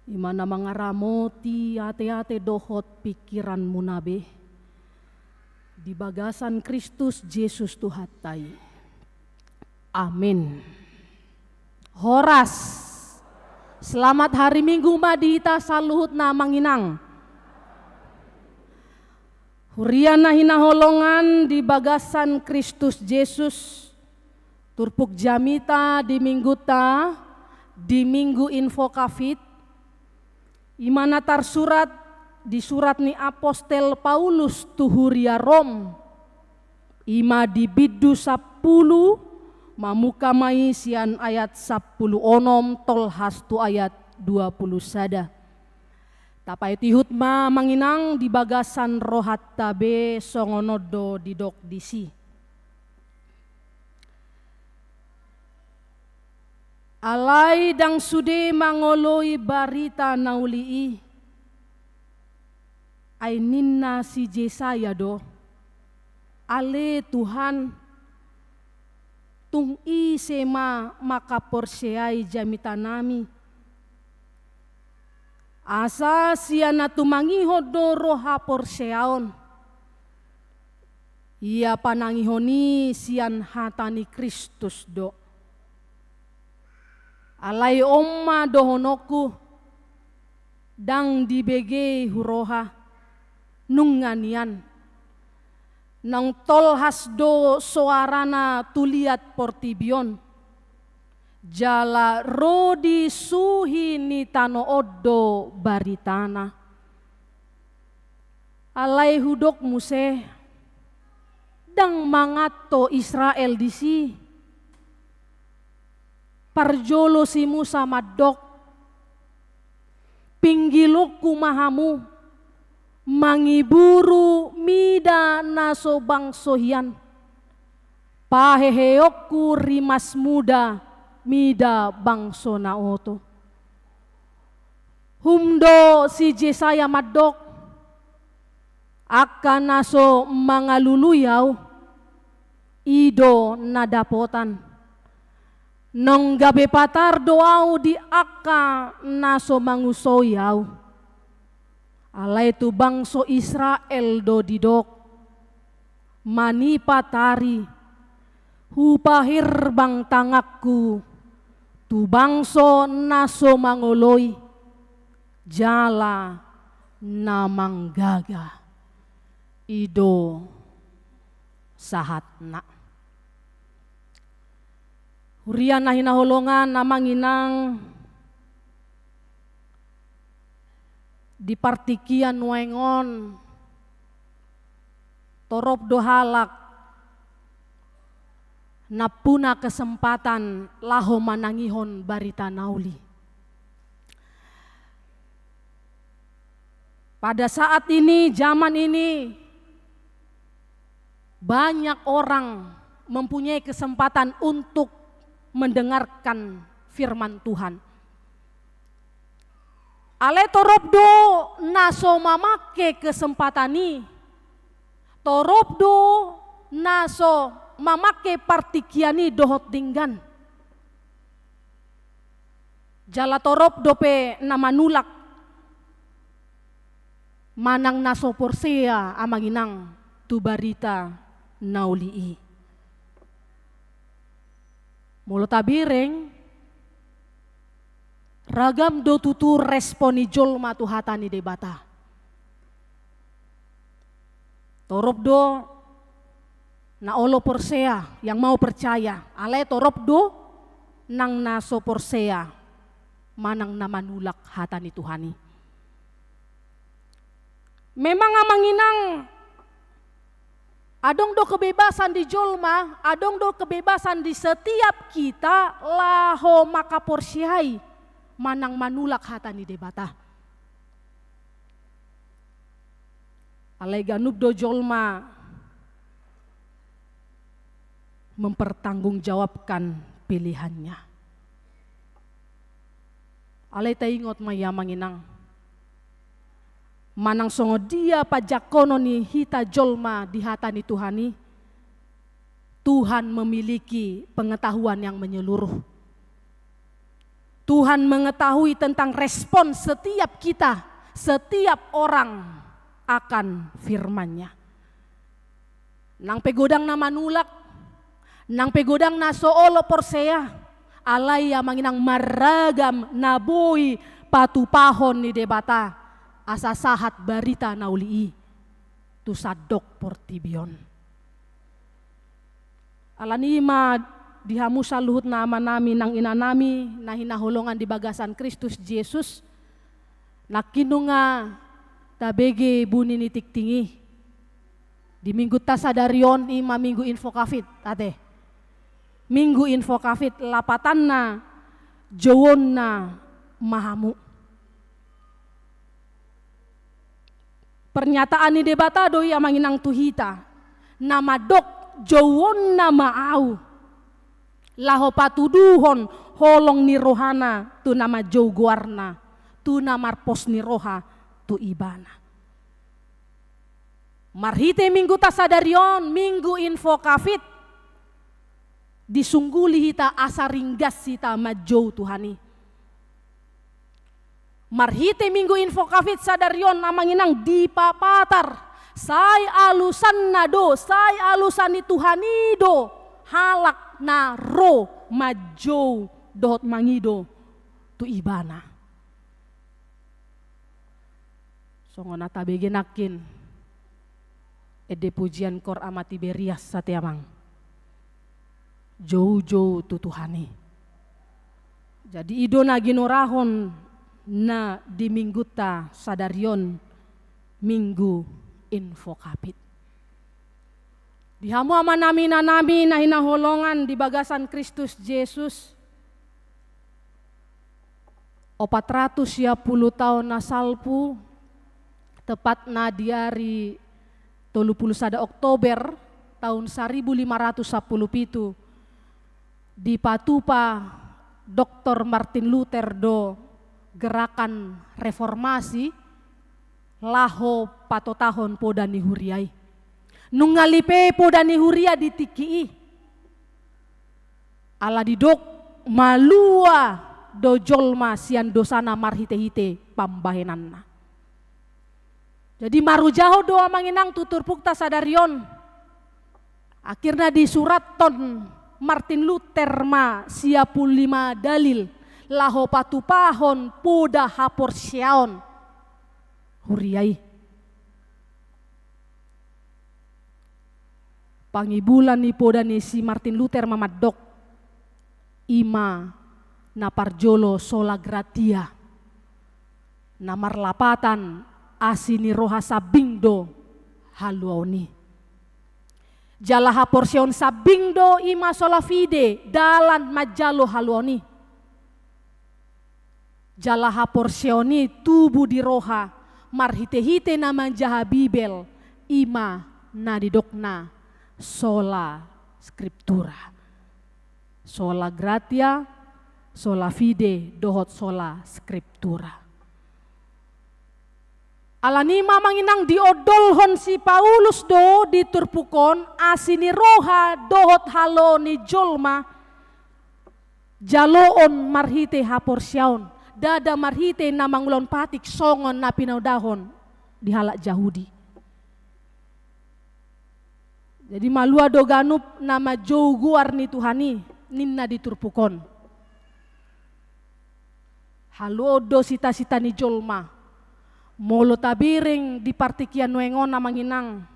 i ma na mangaramoti ateate dohot pingkiranmuna be, di bagasan Kristus Jesus Tuhanta i. Amin. Horas. Selamat hari Minggu ma di hita saluhutna, Amang Inang. Huria na hinaholongan di bagasan Kristus Jesus, turpuk jamita di Mingguta, di Minggu Invocavit, i ma na tarsurat di surat ni apostel Paulus tu huria Rom, i ma di bindu sampulu, mamungka ma i sian ayat sampulu onom tolhas tu ayat dua pulu sada. Tapaihutihut ma, Amang Inang, di bagasan rohanta be, songon on do didok disi. Alai ndang sude mangoloi barita na uli i, ai ninna si Jesaya do: Ale Tuhan, tung ise ma mangkaporseai jamitanami? Asa sian na tumangihon do ro haporseaon. Ia panangihon i sian hata ni Kristus do. Alai on ma dohononku, ndang dibege huroha, nunga nian. Naung tolhas do soarana tu liat portibi on, jala ro di suhi ni tano on do baritana. Alai hudok muse, ndang manganto Israel disi. Parjolo si Musa mandok: Pinggilonku ma hamu, mangiburu mida na so bangso hian, paheheonku rimas muda mida bangso na oto. Hum do si Jesaya mandok: Angka na so mangalului Ahu, i do na dapotan. Naung gabe patar do Ahu di angka na so mangusoi Ahu. Alai tu bangso Israel do didok: Manipatari hupahirbang tanganku tu bangso na so mangoloi jala na manggaga. I do sahatna. Huria na hinaholongan, Amang Inang, di partingkian nuaeng on, torop do halak nampuna kesempatan laho manangihon barita na uli. Pada saat ini, zaman ini, banyak orang mempunyai kesempatan untuk mendengarkan firman Tuhan. Alai torop do na so mamangke kesempatan i, torop do na so mamangke partingkian i dohot denggan. Jala torop dope na manulak manang na so porsea, Amang Inang, tu barita na uli i. Molo tabereng, ragam do tutu respon ni jolma tu hata ni Debata. Torop do na olo porsea, yang mau percaya, alai torop do nang na so porsea manang na manulak hata ni Tuhan i. Memang, Amang Inang, adong do kebebasan di jolma, adong do kebebasan di setiap kita laho mangkaporseai manang manulak hata ni Debata. Alai ganup do jolma mempertanggungjawabkan pilihannya. Alai taingot ma i, Amang Inang, manang songon dia panjangkonon ni hita jolma di hata ni Tuhan i, Tuhan memiliki pengetahuan yang menyeluruh. Tuhan mengetahui tentang respon setiap kita, setiap orang akan firman-Nya. Nang pe godang na manulak, nang pe godang na so olo porsea, alai amang inang marragam na boi patupahon ni Debata, asa sahat barita na uli i tu sandok portibi on. Alani i ma di hamu saluhutna amanami nang inanami na hinaholongan di bagasan Kristus Jesus, nangkin nunga tabege bunyi ni tingting i. Di minggunta sadari on i ma minggu Invocavit, ate. Minggu Invocavit, lapatanna jouonna ma hamu. Pernyataan ni Debata do i amang inang tu hita, na mandok jouonna ma au, laho patuduhon holong ni rohana tu na manjou goarna, tu na marpos ni roha tu ibana. Marhite minggunta sadari on, minggu Invocavit, disungguli hita asa ringgas hita manjou Tuhan i. Marhite minggu Invocavit sadari on amang inang dipapatar, sai alusanna do, sai alusan ni Tuhan i do halak na ro manjou dohot mangido tu ibana. Songon na tabege nangkin ende pujian Kor Ama Tiberias, ate amang. Joujou tu Tuhan i. Jadi i do na ginorahon na di minggunta sadari on, minggu Invocavit. Di hamu amanami inanami na hinaholongan di bagasan Kristus Jesus, opat ratus sia pulu taon na salpu, tepatna di ari tolu pulu sada Oktober taon saribu lima ratus sampulu pitu, dipatupa Doktor Martin Luther do gerakan reformasi laho patotahon poda ni huria i. Nunga lipe poda ni huria di tingki i. Ala didok malua do jolma sian dosana marhite-hite pambahenanna. Jadi marujahon do amang inang tu turpukta sadari on. Akhirna disurathon Martin Luther ma sia pulu lima dalil laho patupahon poda haporseaon huria i. Pangibulan ni poda ni si Martin Luther ma mandok, i ma na parjolo sola gratia, na marlapatan asi ni roha sambing do haluaon i. Jala haporseaon sambing do i ma sola fide, dalan manjalo haluaon i. Jala haporseaon i tubu di roha marhite-hite na manjaha Bibel, i ma na didokna sola scriptura. Sola gratia, sola fide dohot sola scriptura. Alani i ma amang inang diondolhon si Paulus do di turpuk on asi ni roha dohot haluaon ni jolma jaloon marhite haporseaon, ndada marhite na mangulahon patik songon na pinaodahon di halak Jahudi. Jadi malua do ganup na manjou goar ni Tuhan i, ninna di turpuk on. Haluaon do sita-sita ni jolma. Molo tabereng di partingkian nuaeng on amang inang,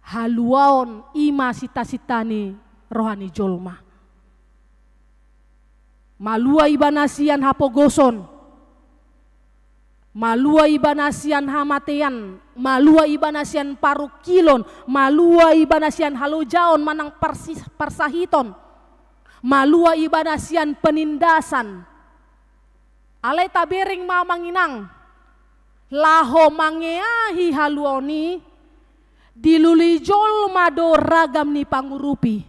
haluaon i ma sita-sita ni roha ni jolma. Malua ibana sian hapogoson, malua ibana sian hamatean, malua ibana sian parungkilon, malua ibana sian halojaon manang parsi-, parsahiton, malua ibana sian penindasan. Alai tabereng ma amang inang, laho mangeahi haluaon i, dilului jolma do ragam ni pangurupi.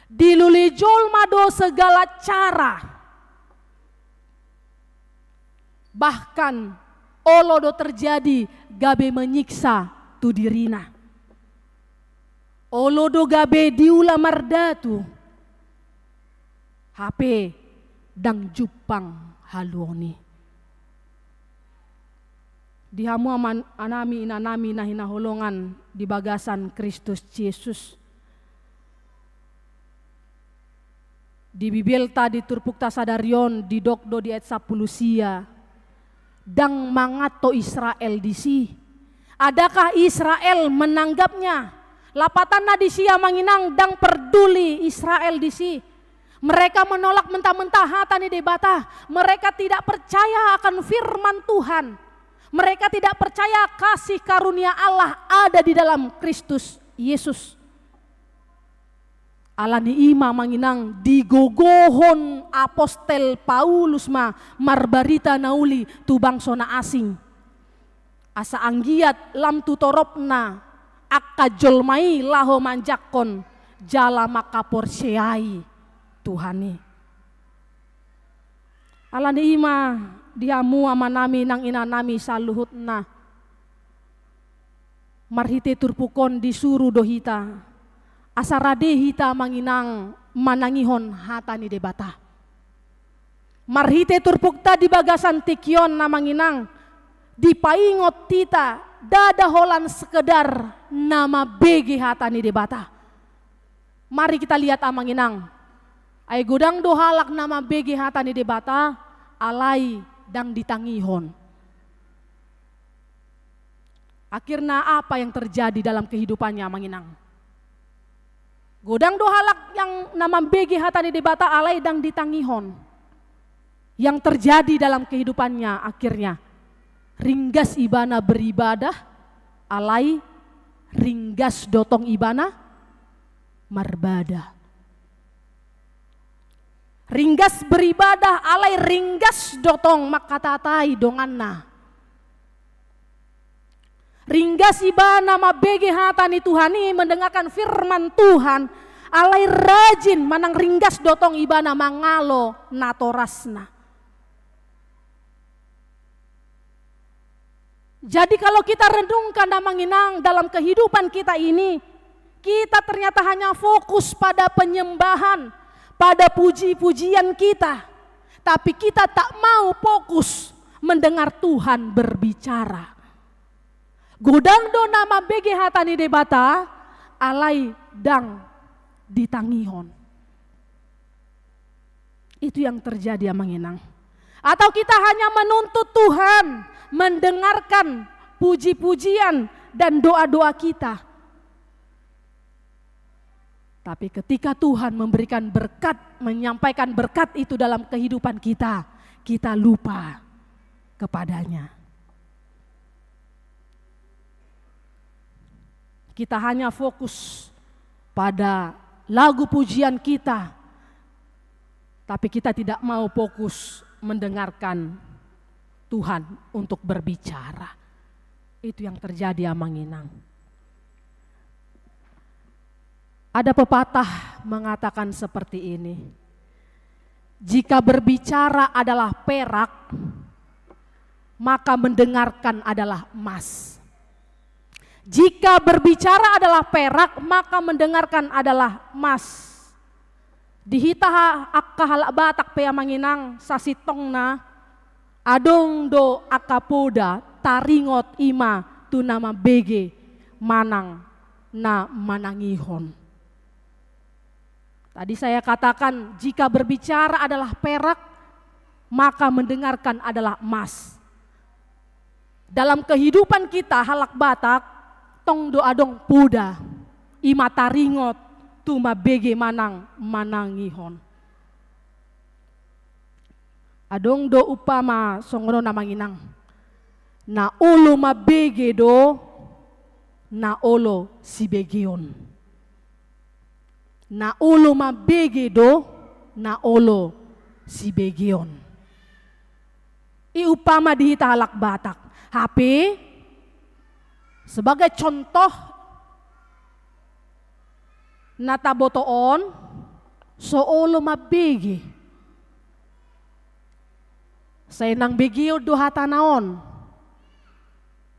Dilului jolma do segala cara. Bahkan olo do terjadi gabe menyiksa tu dirina. Olo do gabe diula mardatu. Hape ndang jumpang haluaon i. Di hamu amanami, inanami na hinaholongan di bagasan Kristus Jesus. Di Bibelta, di turpukta sadari on, didok do di ayat sampulu sia, ndang manganto Israel disi. Adakah Israel menanggapnya? Lapatanna disi, amang inang, ndang perduli Israel disi. Mereka menolak mentah-mentah hata ni Debata. Mereka tidak percaya akan firman Tuhan. Mereka tidak percaya kasih karunia Allah ada di dalam Kristus Yesus. Alani i ma, amang inang, digogohon apostel Paulus ma marbarita na uli tu bangso na asing, asa anggiat lam tu toropna angka jolma i laho manjangkon jala mangkaporseai Tuhan i. Alani i ma, di hamu amanami nang inanami saluhutna, marhite turpuk on disuru do hita asa rade hita, amang inang, manangihon hata ni Debata. Marhite turpukta di bagasan tingki on, amang inang, dipaingot hita, ndada holan sekedar na mambege hata ni Debata. Mari kita lihat, amang inang. Ai godang do halak na mambege hata ni Debata, alai ndang ditangihon. Akhirna apa yang terjadi dalam kehidupannya, amang inang? Godang do halak yang na mambege hata ni Debata, alai ndang ditangihon. Yang terjadi dalam kehidupannya akhirnya, ringgas ibana beribadah, alai ringgas do tong ibana marbada. Ringgas beribadah, alai ringgas do tong manghatatai donganna. Ringgas ibana mambege hata ni Tuhan i, mendengarkan firman Tuhan, alai rajin manang ringgas do tong ibana mangalo natorasna. Jadi, kalau kita renungkan, amang inang, dalam kehidupan kita ini, kita ternyata hanya fokus pada penyembahan, pada puji-pujian kita, tapi kita tak mau fokus mendengar Tuhan berbicara. Godang do na mambege hata ni Debata, alai ndang ditangihon. Itu yang terjadi, amang inang. Atau kita hanya menuntut Tuhan mendengarkan puji-pujian dan doa-doa kita. Tapi ketika Tuhan memberikan berkat, menyampaikan berkat itu dalam kehidupan kita, kita lupa kepada-Nya. Kita hanya fokus pada lagu pujian kita, tapi kita tidak mau fokus mendengarkan Tuhan untuk berbicara. Itu yang terjadi, amang inang. Ada pepatah mengatakan seperti ini, "Jika berbicara adalah perak, maka mendengarkan adalah emas." Jika berbicara adalah perak, maka mendengarkan adalah emas. Di hita ha-, angka halak Batak pe, amang inang, sasintongna, adong do angka poda taringot i ma tu na mambege manang na manangihon. Tadi saya katakan, jika berbicara adalah perak, maka mendengarkan adalah emas. Dalam kehidupan kita halak Batak, tong do adong poda, i ma taringot tu mambege manang manangihon. Adong do umpama songon on, amang inang. Na olo mambege do na olo sibegeon. Na olo mambege do na olo sibegeon. I umpama di hita halak Batak. Hape, sebagai contoh, na taboto on, so olo mambege. Sai nang begeon do hatana on.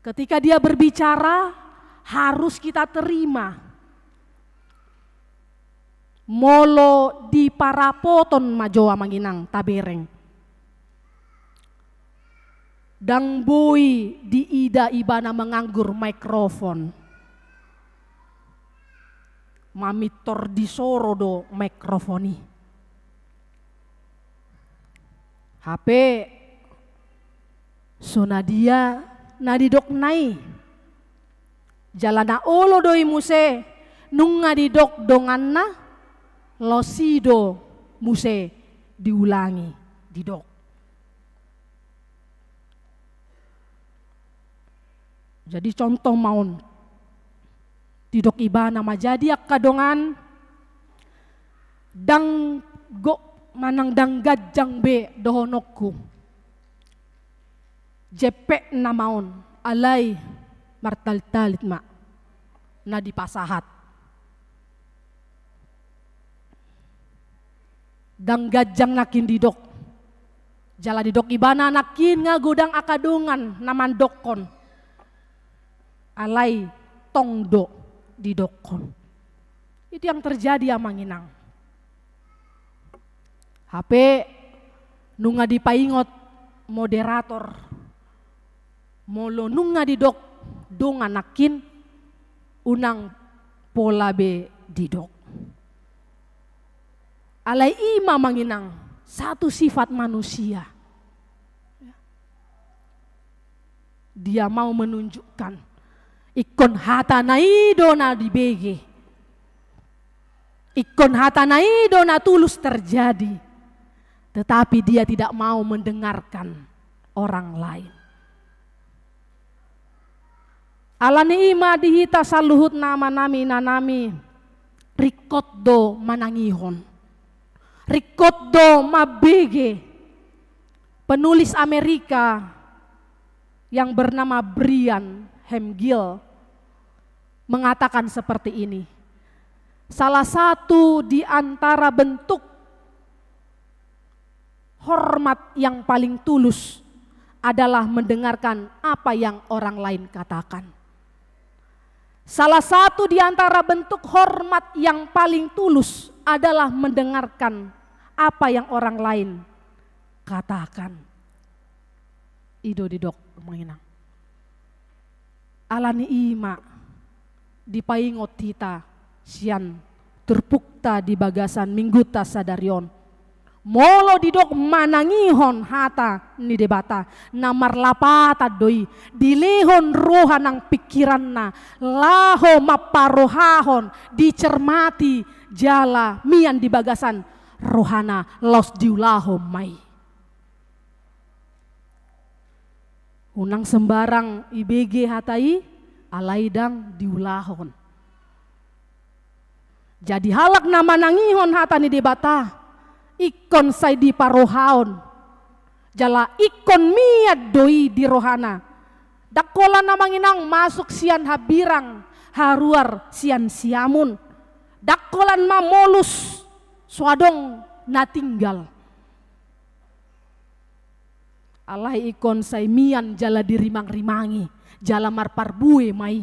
Ketika dia berbicara, harus kita terima. Molo di parapoton ma jo, amang inang, tabereng, ndang boi diida ibana manganggur mikrofon. Mamintor disoro do mikrofon i. Hape so na dia na didokna i. Jala na olo do i muse, nunga didok donganna, laos i do muse diulangi didok. Jadi contoh ma on. Didok ibana ma, jadi angka dongan, ndang gok manang ndang ganjang be dohononku. Jempekna ma on, alai martalit-talit ma na dipasahat. Ndang ganjang nangkin didok. Jala didok ibana nangkin nga godang angka dongan na mandokkon. Alai tong do didokkon. Itu yang terjadi, amang inang. Hape nunga dipaingot moderator, molo nunga didok dongan nangkin, unang pola be didok. Alai i ma, amang inang, satu sifat manusia. Dia mau menunjukkan, ingkon hatana i do na dibege, ingkon hatana i do na tulus terjadi, tetapi dia tidak mau mendengarkan orang lain. Alani i ma di hita saluhutna, amanami, inanami, ringkot do manangihon, ringkot do mambege. Penulis Amerika yang bernama Brian Hemgill mengatakan seperti ini, salah satu di antara bentuk hormat yang paling tulus adalah mendengarkan apa yang orang lain katakan. Salah satu di antara bentuk hormat yang paling tulus adalah mendengarkan apa yang orang lain katakan. I do didok, amang inang. Alani i ma dipaingot hita sian turpukta di bagasan minggunta sadari on. Molo didok manangihon hata ni Debata, na marlapatan do i, dilehon roha nang pingkiranna, laho mamparohahon, dicermati, jala mian di bagasan rohana, laos diulahon ma i. Unang sembarang ibege hata i, alai ndang diulahon. Jadi halak na manangihon hata ni Debata, ingkon sai diparohahon, jala ingkon mian do i di rohana. Ndang holan, amang inang, masuk sian hambirang, haruar sian siamun. Ndang holan mamolus, so adong na tinggal. Alai ingkon sai mian jala dirimang-rimangi, jala marparbue ma i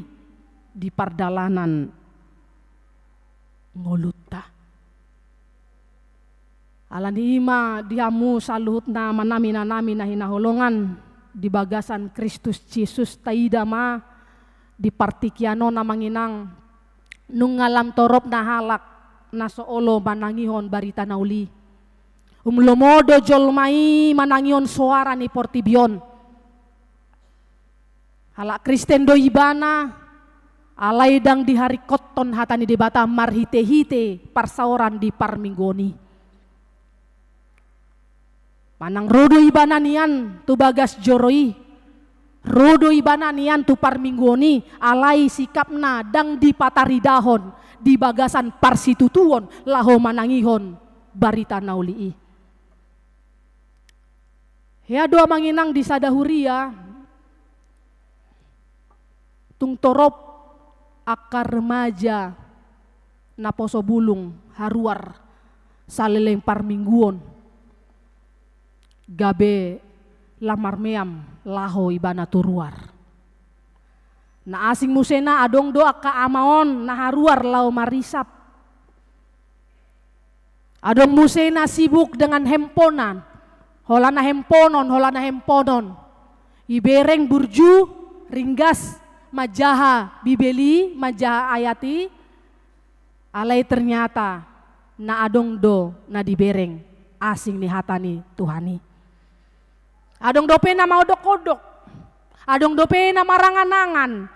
di pardalanan ngolunta. Alani i ma di hamu saluhutna, amanami, inanami na hinaholongan di bagasan Kristus Jesus, taida ma di partingkian on, amang inang, nunga lam toropna halak na so olo manangihon barita na uli. Um lomo do jolma i manangihon soara ni portibi on. Halak Kristen do ibana, alai ndang diharingkothon hata ni Debata marhite-hite parsaoran di parmingguon i. Manang ro do ibana nian tu bagas joro i, ro do ibana nian tu parmingguon i, alai sikapna ndang dipataridahon di bagasan parsitutuon laho manangihon barita na uli i. Hea do, amang inang, di sada huria, tung torop angka remaja na poso bulung haruar saleleng parmingguon, gabe lam marmeam laho ibana tu ruar. Na asing muse na adong do angka ama on na haruar laho marisap. Adong muse na sibuk dengan hemponan, holan na hemponon, holan na hemponon. Ibereng burju, ringgas, manjaha Bibel i, manjaha ayat i, alai ternyata na adong do na dibereng asing ni hata ni Tuhan i. Adong dope na maodok-odok, adong dope na marangan-angan.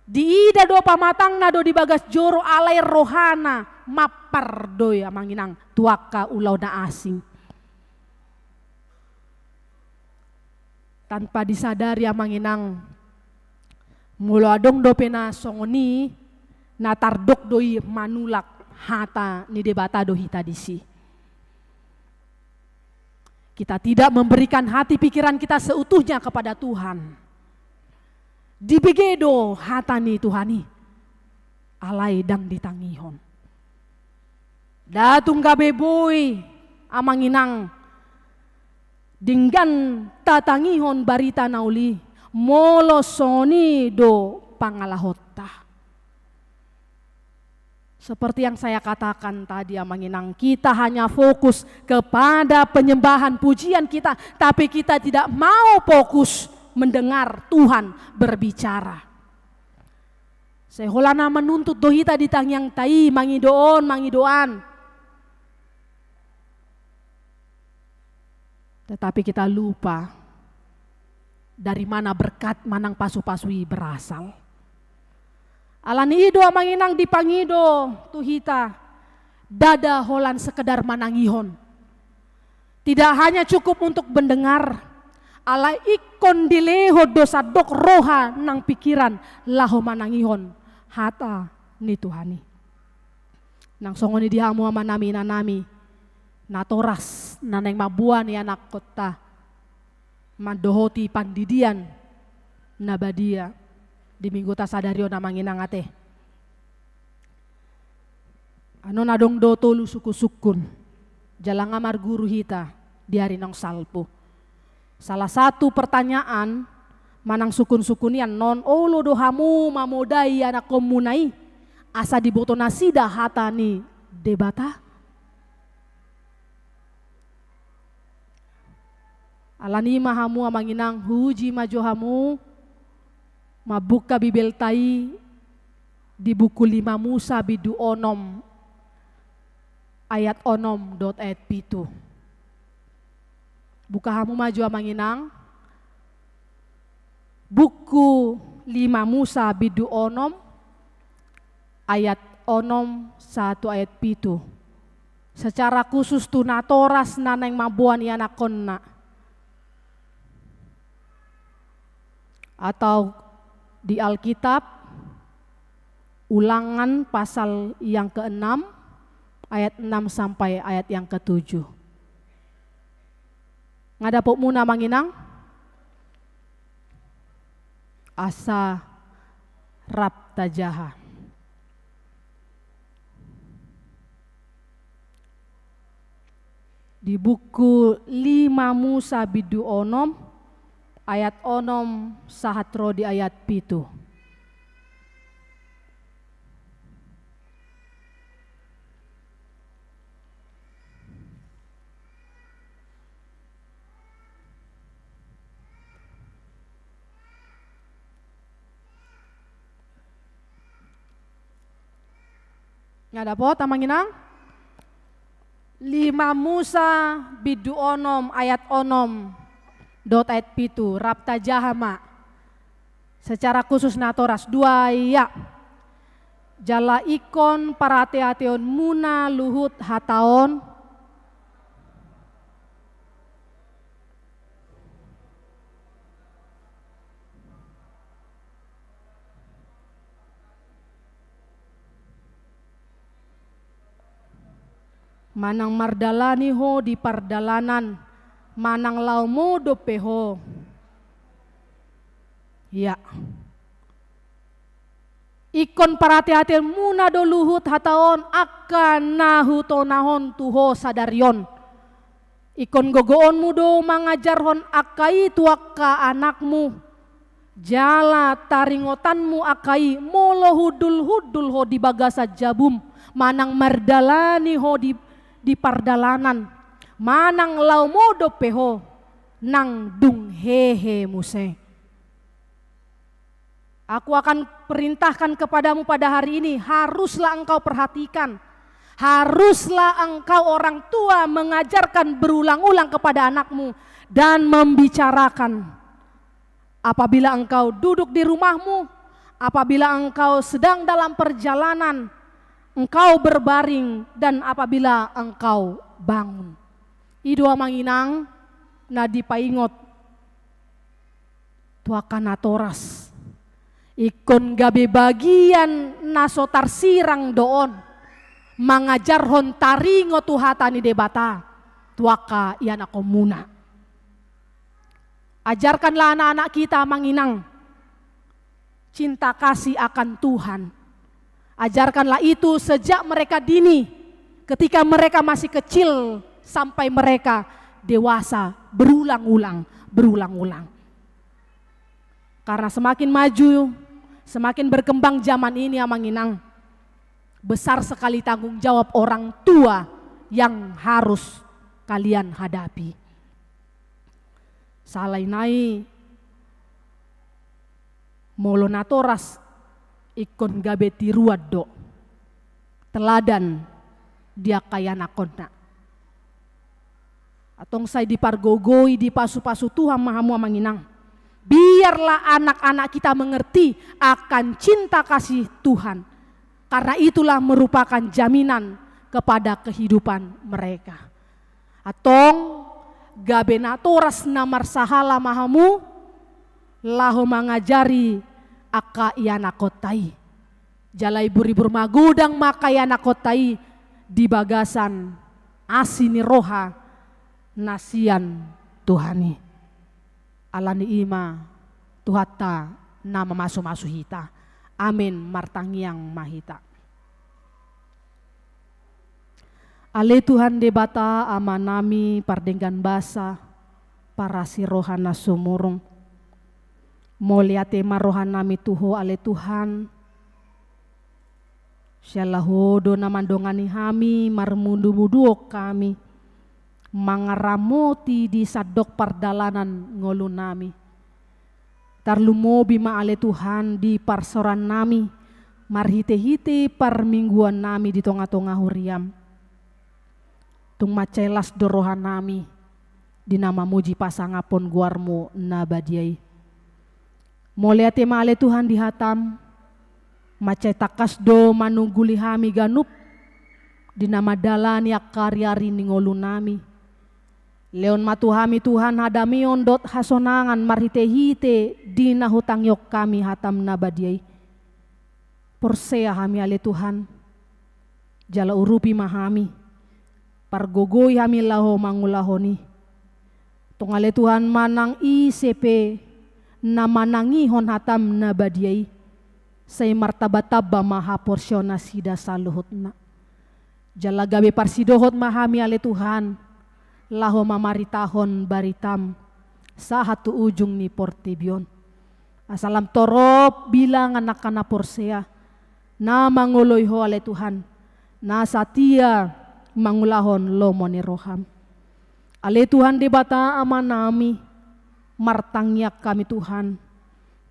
Diida do pamatangna do di bagas joro, alai rohana mampar do i, amang inang, tu angka ulaon na asing. Tanpa disadari, amang inang, molo adong dope na songon i, na tardok do i manulak hata ni Debata do hita disi. Kita tidak memberikan hati pikiran kita seutuhnya kepada Tuhan. Dibege do hata ni Tuhan i, alai ndang ditangihon. Nda tung gabe boi, amang inang, denggan tatangihon barita na uli, molo songon i do pangalahonta. Seperti yang saya katakan tadi, amang inang, kita hanya fokus kepada penyembahan, pujian kita, tapi kita tidak mau fokus mendengar Tuhan berbicara. Sai holan na manuntut do hita di tangiangta i, mangido on, mangido an. Tetapi kita lupa dari mana berkat manang pasu-pasu i berasal. Alani i do, amang inang, dipangido tu hita, ndada holan sekedar manangihon. Tidak hanya cukup untuk mendengar, alai ingkon dilehon do sandok roha nang pikiran laho manangihon hata ni Tuhan i. Nang songon i di hamu amanami, inanami, natoras na naeng mamboan ianakkonta mandohoti pandidian na badia di mingguta sadari on, amang inang, ate. Annon adong do tolu sungkun-sungkun jala nga marguru hita di ari naung salpu. Salah satu pertanyaan manang sungkun-sungkun i annon, olo do hamu mamodai anakkonmuna i asa diboto nasida hata ni Debata? Alani i ma hamu, amang inang, huuji ma jo hamu mambuka Bibelta i di buku Lima Musa bindu onom ayat onom dohot ayat pitu. Buka hamu ma jo, amang inang. Buku Lima Musa bindu onom ayat onom sahat tu ayat pitu. Secara khusus tu natoras na naeng mamboan ianakkonna. Atau di Alkitab, Ulangan pasal yang keenam, ayat enam sampai ayat yang ketujuh. Nga dapotmuna, amang inang? Asa rap tajaha. Di buku Lima Musa bindu onom, ayat onom sahat ro di ayat pitu. Nga dapot, amang inang? Lima Musa bindu onom ayat onom dohot ayat pitu, rap tajaha ma. Secara khusus natoras, dua, ia. Jala ingkon parate-ateonmuna luhut hata on. Manang mardalani ho di pardalanan, manang laho modom pe ho. Ia. Ingkon parate-ateonmuna do luhut hata on angka na hutonahon tu ho sadari on. Ingkon gogoonmu do mangajarhon angka i tu angka anakmu. Jala taringotanmu angka i molo hundul-hundul ho di bagasan jabum, manang mardalani ho di di pardalanan, manang laho modom pe ho nang dung hehe muse. Aku akan perintahkan kepadamu pada hari ini, haruslah engkau perhatikan, haruslah engkau orang tua mengajarkan berulang-ulang kepada anakmu dan membicarakan. Apabila engkau duduk di rumahmu, apabila engkau sedang dalam perjalanan, engkau berbaring, dan apabila engkau bangun. I do amang inang na dipaingot tu angka natoras. Ingkon gabe bagian na so tarsirang do on, mangajarhon taringot tu hata ni Debata tu angka ianakhonmuna. Ajarkanlah anak-anak kita, amang inang, cinta kasih akan Tuhan. Ajarkanlah itu sejak mereka dini, ketika mereka masih kecil sampai mereka dewasa, berulang-ulang, berulang-ulang. Karena semakin maju, semakin berkembang zaman ini, amang inang, besar sekali tanggung jawab orang tua yang harus kalian hadapi. Salain i, molo natoras ingkon gabe tiruan do, teladan di angka ianakhonna. Antong sai dipargogoi, dipasupasu Tuhan ma hamu amang inang. Biarlah anak-anak kita mengerti akan cinta kasih Tuhan. Karena itulah merupakan jaminan kepada kehidupan mereka. Antong gabe natoras na marsahala ma hamu laho mangajari angka ianakhonta i. Jala ibur-ibur magodang ma angka ianakhonta i di bagasan asi ni roha na sian Tuhan i. Ala ni i ma Tuhanta na mamasumasu hita. Amen. Martangiang ma hita. Ale Tuhan Debata, Amanami pardenggan basa, parasi roha na sumurung. Mauliate ma rohanami tu Ho, ale Tuhan. Siala Ho do na mandongani hami, marmundumuduhon hami, mangaramoti di sandok pardalanan ngolunami. Tarlumobi ma ale Tuhan di parsaorannami, marhitehite parmingguannami di tongatonga huriam. Tung mansai las do rohanami di na mamuji pasangaphon goarmu na badia i. Mauliate ma ale Tuhan di hatam, mansai tangkas do manungguli hami ganup di na mandalani angka ariari ni ngolunami. Lehon ma tu hami Tuhan hadameon dohot hasonangan marhitehite di na hutangihon hami hatam na badia i. Porsea hami ale Tuhan, jala urupi ma hami, pargogoi hami laho mangulahon i. Tong ale Tuhan, manang ise pe na manangihon hatam na badia i, sai martambatamba ma haporseaon nasida saluhutna. Jala gabe parsidohot ma hami ale Tuhan, laho mamaritahon baritam sahat tu ujung ni portibi on. Asa lam torop bilangan angka na porsea, na mangoloi Ho ale Tuhan, na satia mangulahon lomo ni roham. Ale Tuhan Debata Amanami, martangiang hami Tuhan,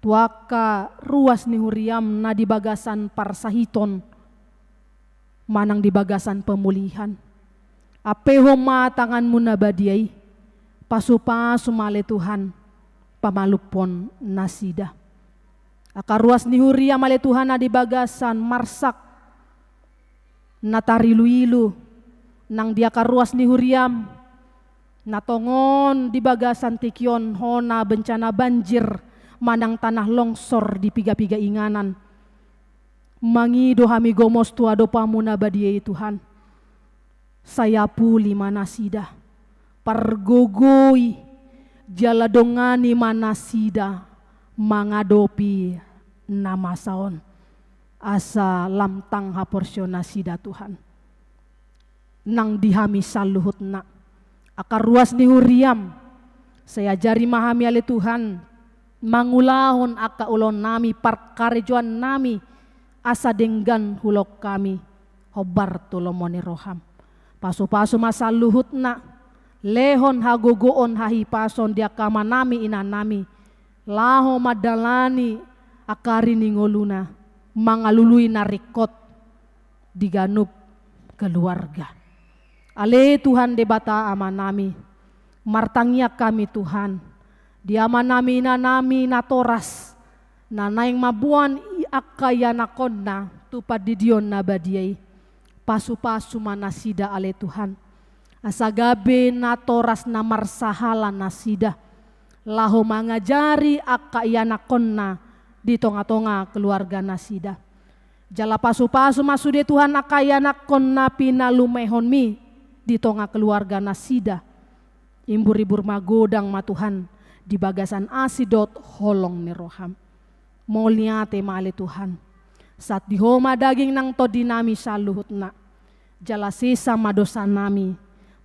tu angka ruas ni huriam na di bagasan parsahiton, manang di bagasan pemulihan. Ampehon ma tanganmu na badia i, pasupasu ma ale Tuhan, pamalumhon nasida. Angka ruas ni huriam ale Tuhan na di bagasan marsak, na tariluilu, nang di angka ruas ni huriam, na tongon di bagasan tingki on hona bencana banjir, manang tanah longsor di pigapiga inganan. Mangido hami gomos tu adopanmu na badia i Tuhan. Sai apuli ma nasida. Pargogoi jala dongani ma nasida mangadopi na masa on. Asa lam tang haporseaon nasida Tuhan. Nang di hami saluhutna. Angka ruas ni huriam. Sai ajari ma hami ale Tuhan. Mangulahon angka ulaonnami, parkarejoannami. Asa denggan huulahon hami. Hombar tu lomo ni roham. Pasupasu ma saluhutna, lehon hagogoon hahipason di angka amanami inanami, laho mandalani angka ari ni ngoluna, mangalului na ringkot di ganup keluarga. Ale Tuhan Debata Amanami, martangiang hami Tuhan, di amanami inanami natoras, na naeng mamboan i angka ianakhonna tu pandidion na badia i. Pasupasu ma nasida ale Tuhan. Asa gabe natoras na marsahala nasida. Laho mangajari angka ianakhonna di tonga-tonga keluarga nasida. Jala pasupasu ma sude Tuhan angka ianakhon na pinalumehonmi di tonga keluarga nasida. Imbur-imbur magodang ma Tuhan di bagasan asi dohot holong ni roham. Mauliate ma ale Tuhan. Sahat di Ho ma daging nang tondinami saluhutna. Jala sesa ma dosanami.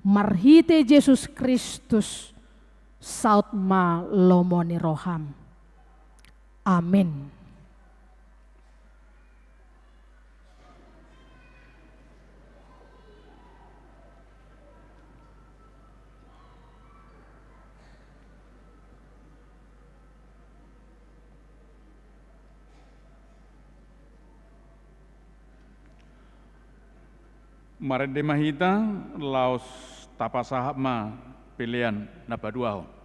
Marhite Jesus Kristus, saut ma lomo ni roham. Amen. Marende ma hita, laos tapasahat ma pelean na paduahon.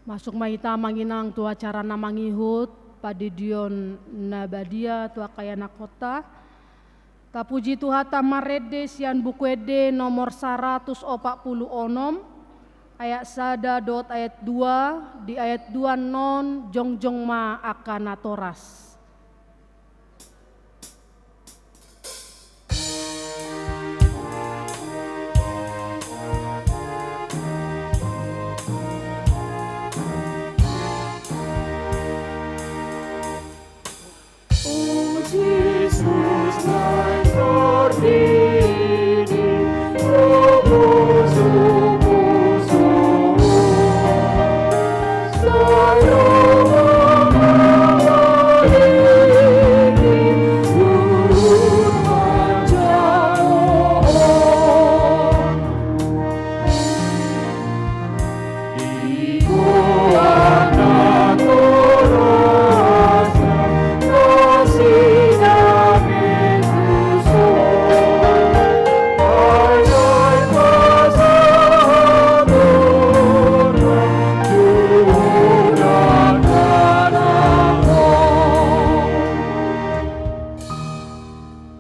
Masuk ma hita amang inang tu acara na mangihut, pandidion na badia tu angka ianakhonta. Tapuji Tuhanta marende sian Buku Ende nomor saratus opat pulu onom, ayat sada dohot ayat dua, di ayat dua annon jongjong ma angka natoras.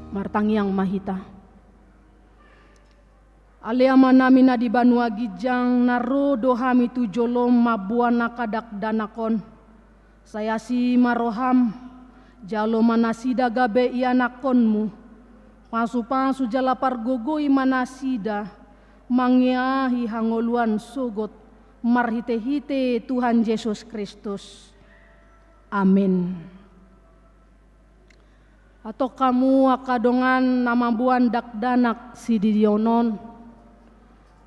Martangiang ma hita. Ale Amanami na di banua ginjang, na ro do hami tu jolom mamboan angka dakdanak on. Sai asi ma roham, jalo ma nasida gabe ianakkonmu. Pasupasu jala pargogoi ma nasida, mangeahi hangoluan sogot, marhitehite Tuhan Jesus Kristus. Amen. Antong hamu angka dongan na mamboan dakdanak sididion on,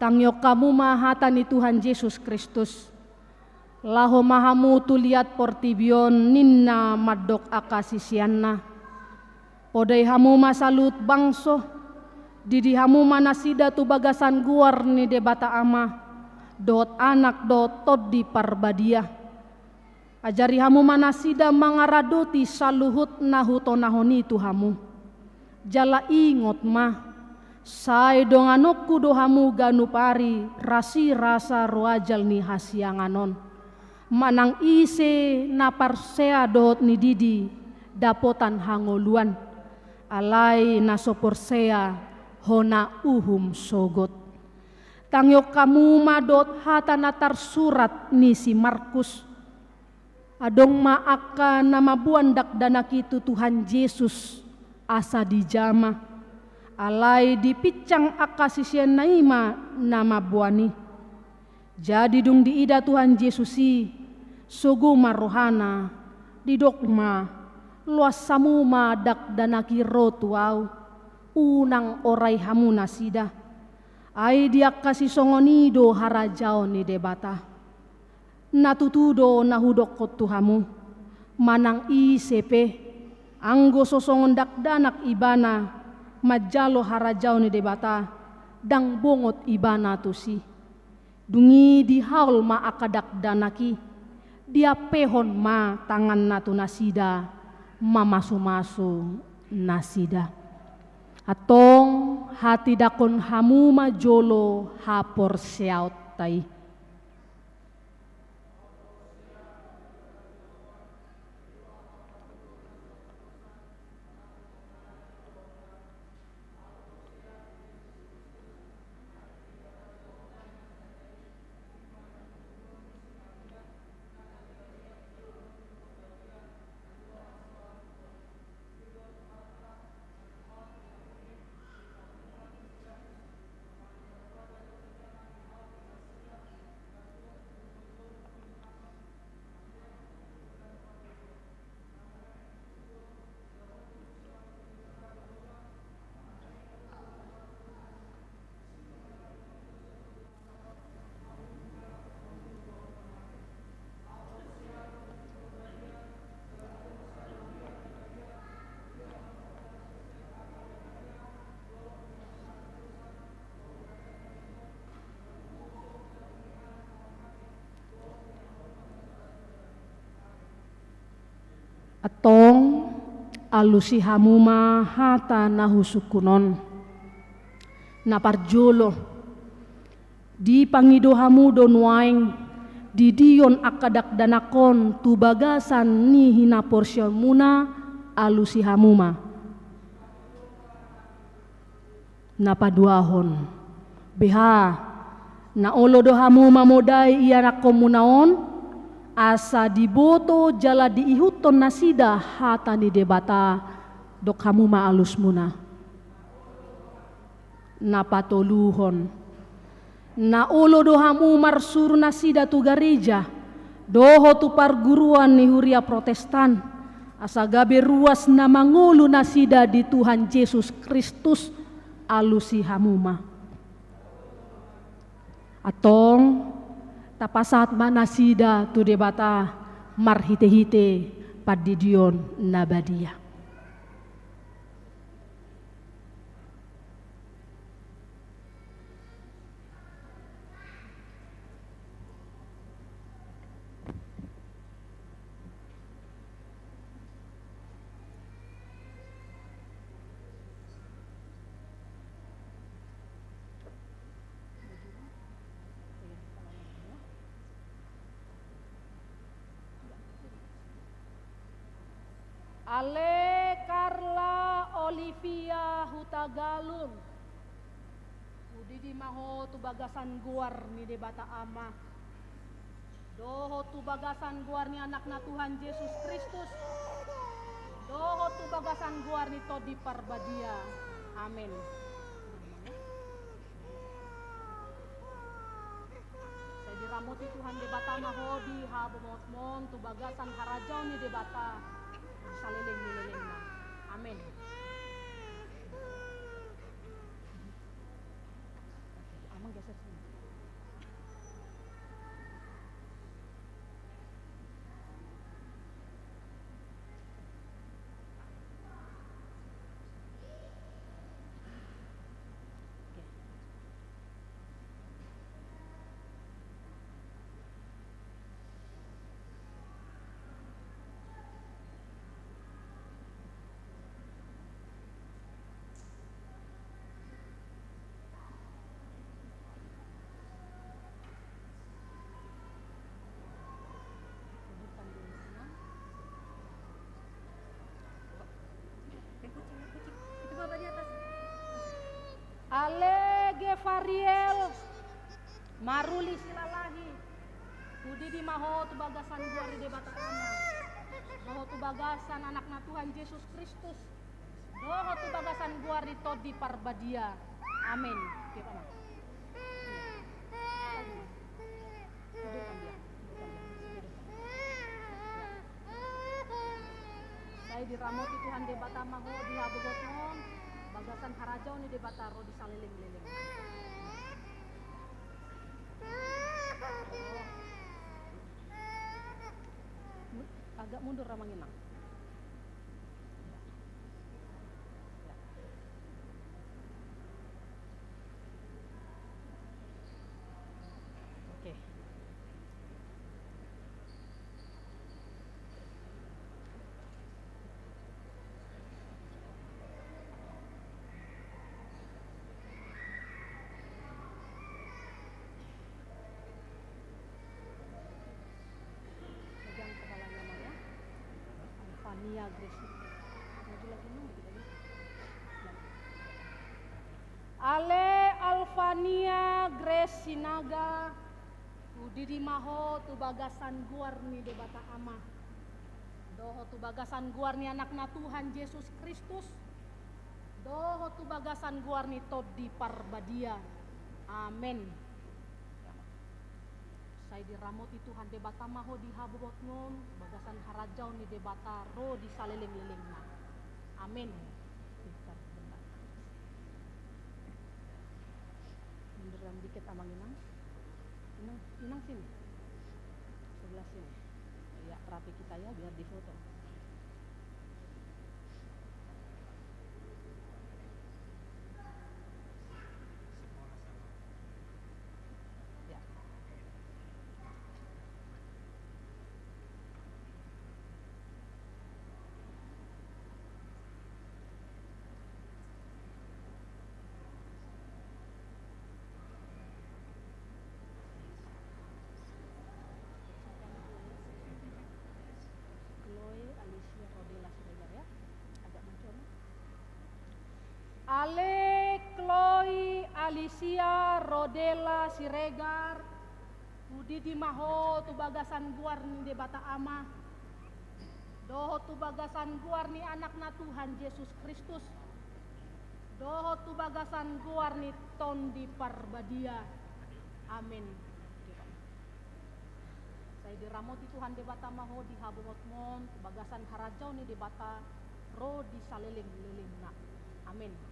tangihon hamu ma hata ni Tuhan Jesus Kristus. Laho ma hamu tu liat portibi on, ninna mandok angka siseanna. Podai hamu ma saluhut bangso, didi hamu ma nasida tu bagasan goar ni Debata Ama, dohot Anak dohot Tondi Parbadia. Ajari hamu ma nasida mangaradoti saluhut na hutonahon i tu hamu. Jala ingot ma, sai donganonku do hamu ganup ari rasirasa ruajal ni hasiangan on. Manang ise na porsea dohot nididi dapotan hangoluan, alai na so porsea hona uhum sogot. Tangihon hamu ma dohot hata na tarsurat ni si Markus. Adong ma angka na mamboan dakdanak i tu Tuhan Jesus asa dijama. Alai dipinsang angka siseanna i ma na mamboan i. Jadi dung diida Tuhan Jesus i, sogo ma rohana, didok ma, loas hamu ma dakdanak i ro tu ahu, unang orai hamu nasida. Ai di angka sisongon i do harajaon ni Debata. Na tutu do na hudokkon tu hamu, manang ise pe, anggo so songon dakdanak ibana manjalo harajaon ni Debata, ndang bongot ibana tusi. Dung i dihaol ma angka dakdanak i, diampehon ma tanganna tu nasida, mamasumasu nasida. Antong hatindangkon hamu ma jolo haporseaonta i. Antong, alusi hamu ma hata na husungkun on. Na parjolo, dipangido hamu do nuaeng Didion angka dakdanak on tu bagasan ni hinaporseaonmuna, alusi hamu ma. Na paduahon, beha, na olo do hamu mamodai ianakkonmuna on, asa diboto jala diihuthon nasida hata ni Debata, dok hamu ma alusmuna. Na patoluhon, na olo do hamu marsuru nasida tu gareja, dohot tu parguruan ni huria Protestan, asa gabe ruas na mangolu nasida di Tuhan Jesus Kristus, alusi hamu ma. Antong, tapasahat ma nasida tu Debata marhitehite pandidion na badia. Ale Carla Olivia Hutagalung, hudidi ma ho tu bagasan goar ni Debata Ama, dohot tu bagasan goar ni Anakna Tuhan Jesus Kristus, dohot tu bagasan goar ni Tondi Parbadia. Amen. Sai diramoti Tuhan Debata ma ho di haboaboaon tu bagasan harajaon ni Debata saleleng ni lelengna. Amen. Amang geser sini. Ale Gefariel Maruli Silalahi, hudidi ma ho tu bagasan goar ni Debata Ama, dohot tu bagasan Anakna Tuhan Jesus Kristus, dohot tu bagasan goar ni Tondi Parbadia. Amen. Oke, Pak, Mas. Sai diramoti Tuhan Debata ma ho di haboaboaon, bagasan harajaon ni Debata ro di saleleng ni leleng. Agak mundur, Amang Inang. Oke. Pegang kepalanya, Mama. Alfania Grace. Maju lagi, Nung, dikit lagi. Ale Alfania Grace Sinaga, hudidi ma ho tu bagasan goar ni Debata Ama, dohot tu bagasan goar ni Anakna Tuhan Jesus Kristus, dohot tu bagasan goar ni Tondi Parbadia. Amen. Sai diramoti Tuhan Debata ma ho di haboaboaon, bagasan harajaon ni Debata ro di saleleng-lelengna. Amen. Mundur dikit, Amang Inang. Inang, Inang sini. Sebelah sini. Ya, rapi kita ya, biar difoto. Della Siregar, hudidi ma ho tu bagasan goar ni Debata Ama, dohot tu bagasan goar ni Anakna Tuhan Jesus Kristus, dohot tu bagasan goar ni Tondi Parbadia. Amen. Sai diramoti Tuhan Debata ma ho di habobotmon, tu bagasan harajaon ni Debata ro di saleleng-lelengna. Amen.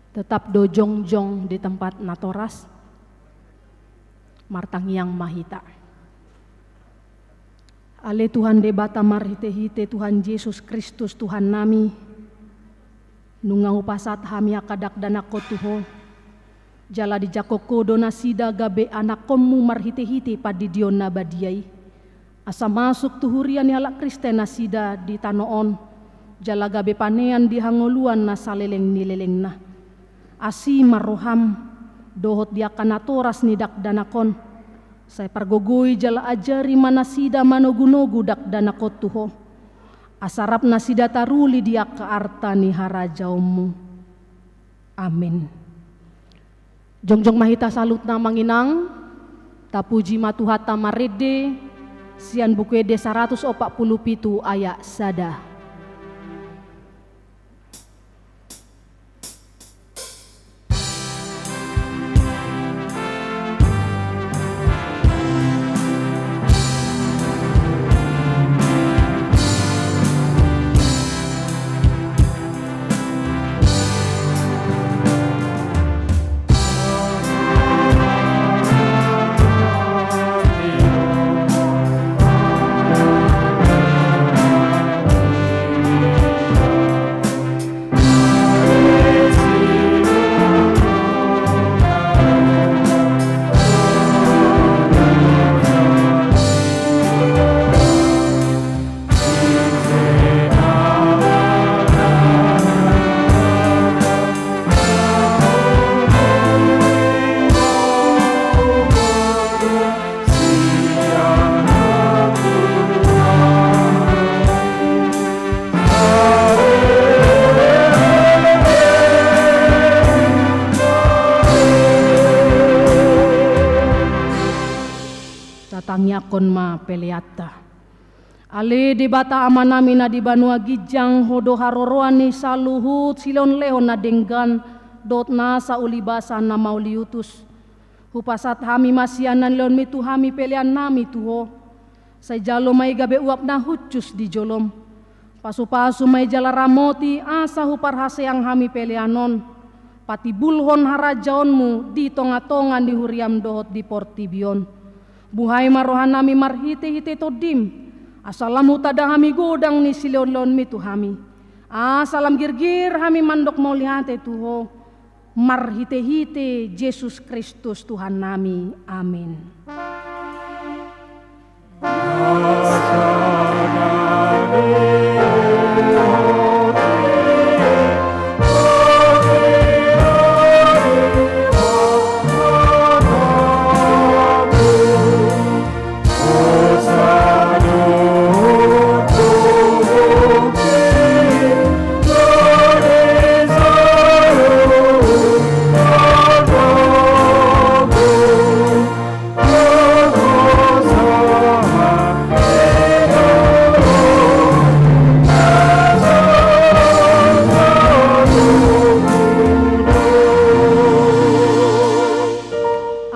Tetap do jongjong di tempat natoras, martangiang ma hita. Ale Tuhan Debata, marhite-hite Tuhan Jesus Kristus Tuhannami, nunga hupasahat hami angka dakdanakhon tu Ho, jala dijangkon Ho do nasida gabe anakkonmu marhite-hite pandidion na badia i, asa masuk tu huria ni halak Kristen nasida di tano on, jala gabe panean di hangoluan na saleleng ni lelengna. Asi ma roham dohot di angka natoras ni dakdanak on, sai pargogoi jala ajari ma nasida manogu-nogu dakdanak on tu Ho, asa rap nasida taruli di angka arta ni harajaonmu. Amen. Jongjong ma hita saluhutna, Amang Inang, tapuji ma Tuhanta marende sian Buku Ende saratus opat pulu pitu ayat sada. Tatangiangkon ma peleanta. Ale Debata Amanami na di banua ginjang, Ho do haroroan ni saluhut silehon-lehon na denggan dohot nasa ulibasa na mauliutus. Hupasahat hami ma sian na nilehonmi tu hami peleannami tu Ho. Sai jalo ma i gabe uap na hushus di jolom. Pasu-pasu ma i jala ramoti asa huparhaseang hami pelean on, patimbulhon harajaonmu di tonga-tonga ni huriam dohot di portibi on. Buhai ma rohanami marhite-hite Tondim, asa lam hutanda hami godang ni silehon-lehonmi tu hami, asa lam girgir hami mandok mauliate tu Ho, marhite-hite Jesus Kristus Tuhannami. Amen.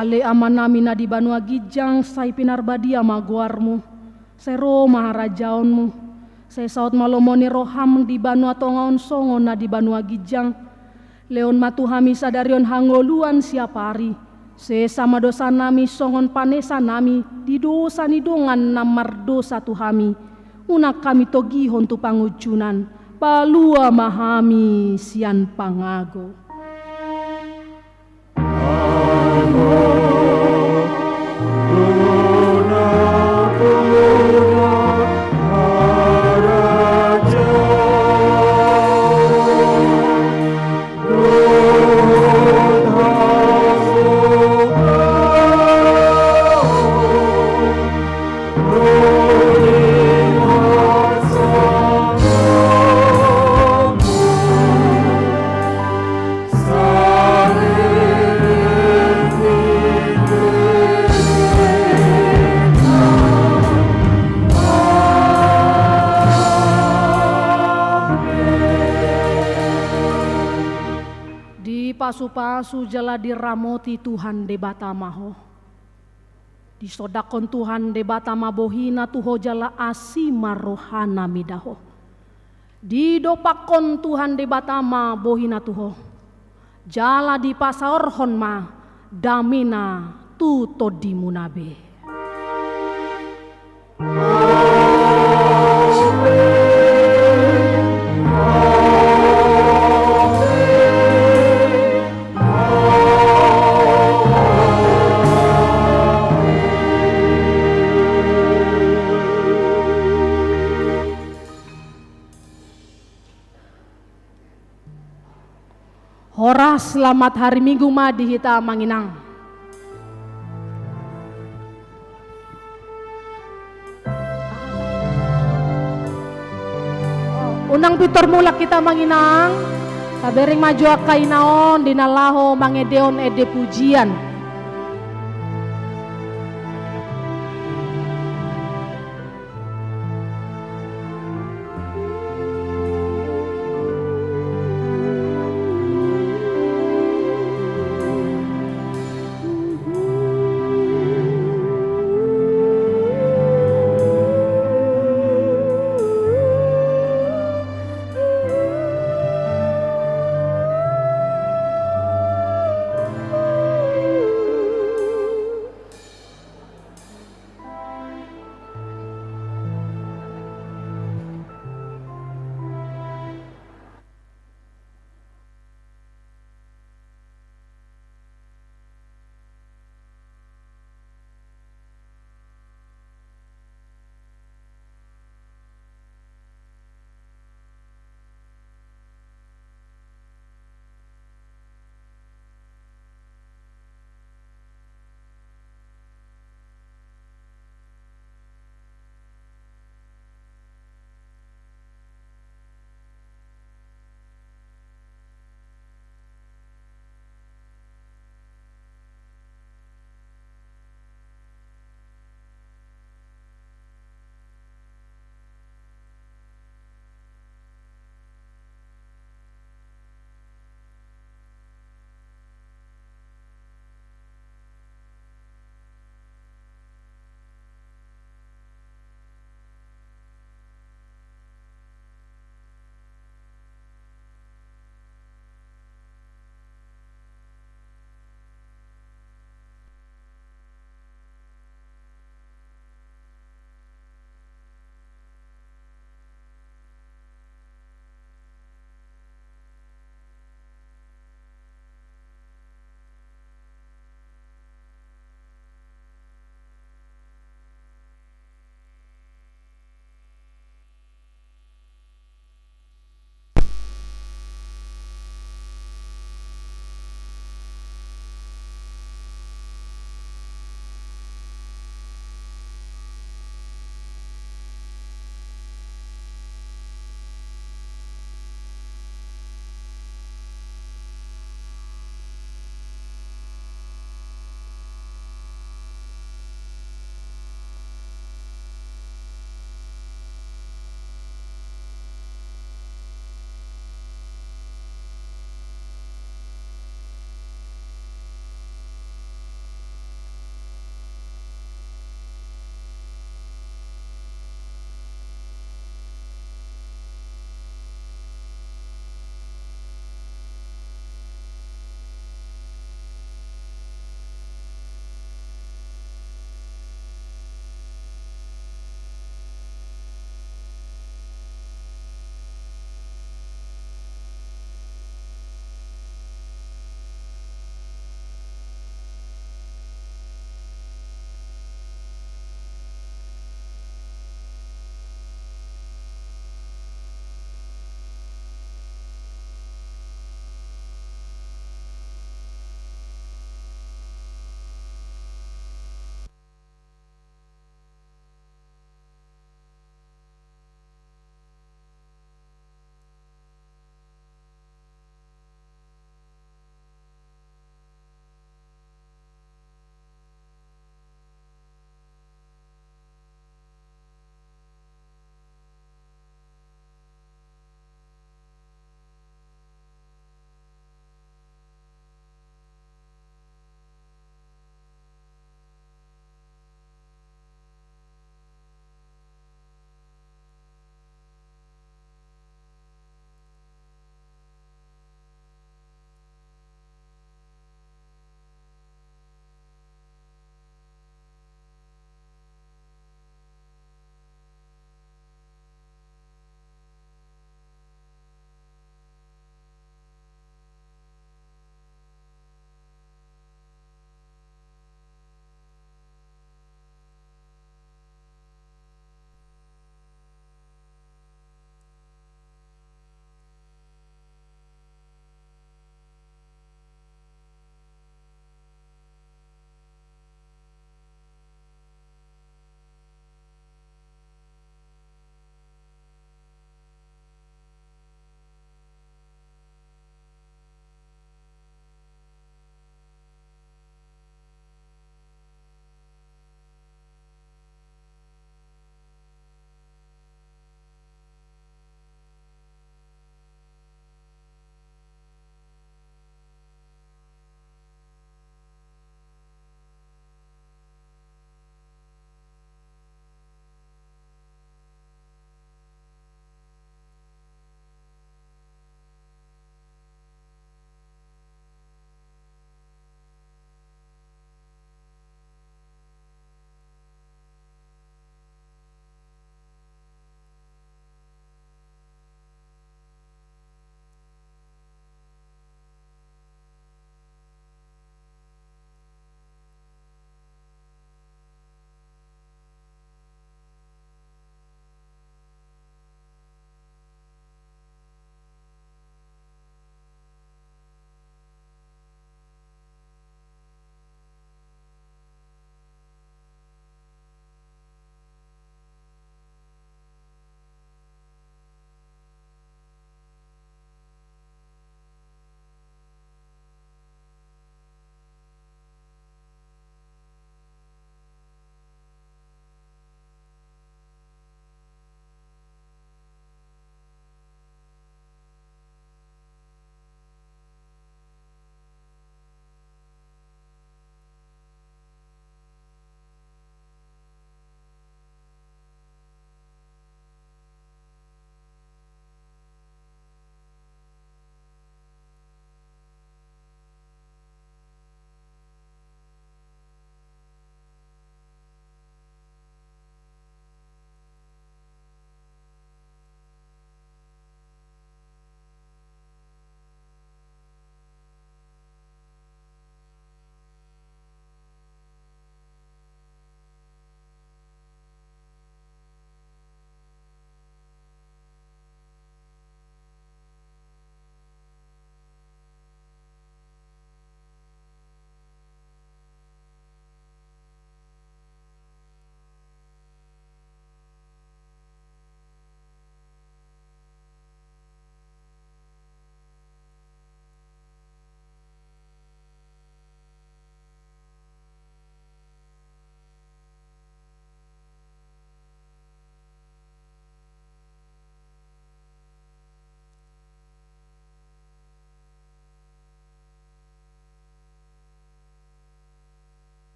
Ale Amanami na di banua ginjang, sai pinarbadia ma goarmu. Sai ro ma harajaonmu. Sai saut ma lomo ni roham di banua tonga on songon na di banua ginjang. Lehon ma tu hami sadari on hangoluan siapari. Sesa ma dosanami songon panesanami di dosa ni dongan na mardosa tu hami. Unang hami togihon tu pangunjunan. Palua ma hami sian pangago. Pasu-pasu jala diramoti Tuhan Debata ma ho. Disondangkon Tuhan Debata ma bohina tu ho jala asi ma rohana mida ho. Didompakkon Tuhan Debata ma bohina tu ho. Jala dipasaorhon ma damena tu tondimuna be. Horas, selamat hari Minggu ma di hita amang inang. Unang pintor mulak hita amang inang. Tabereng ma jo angka ina on di na laho mangendehon ende pujian.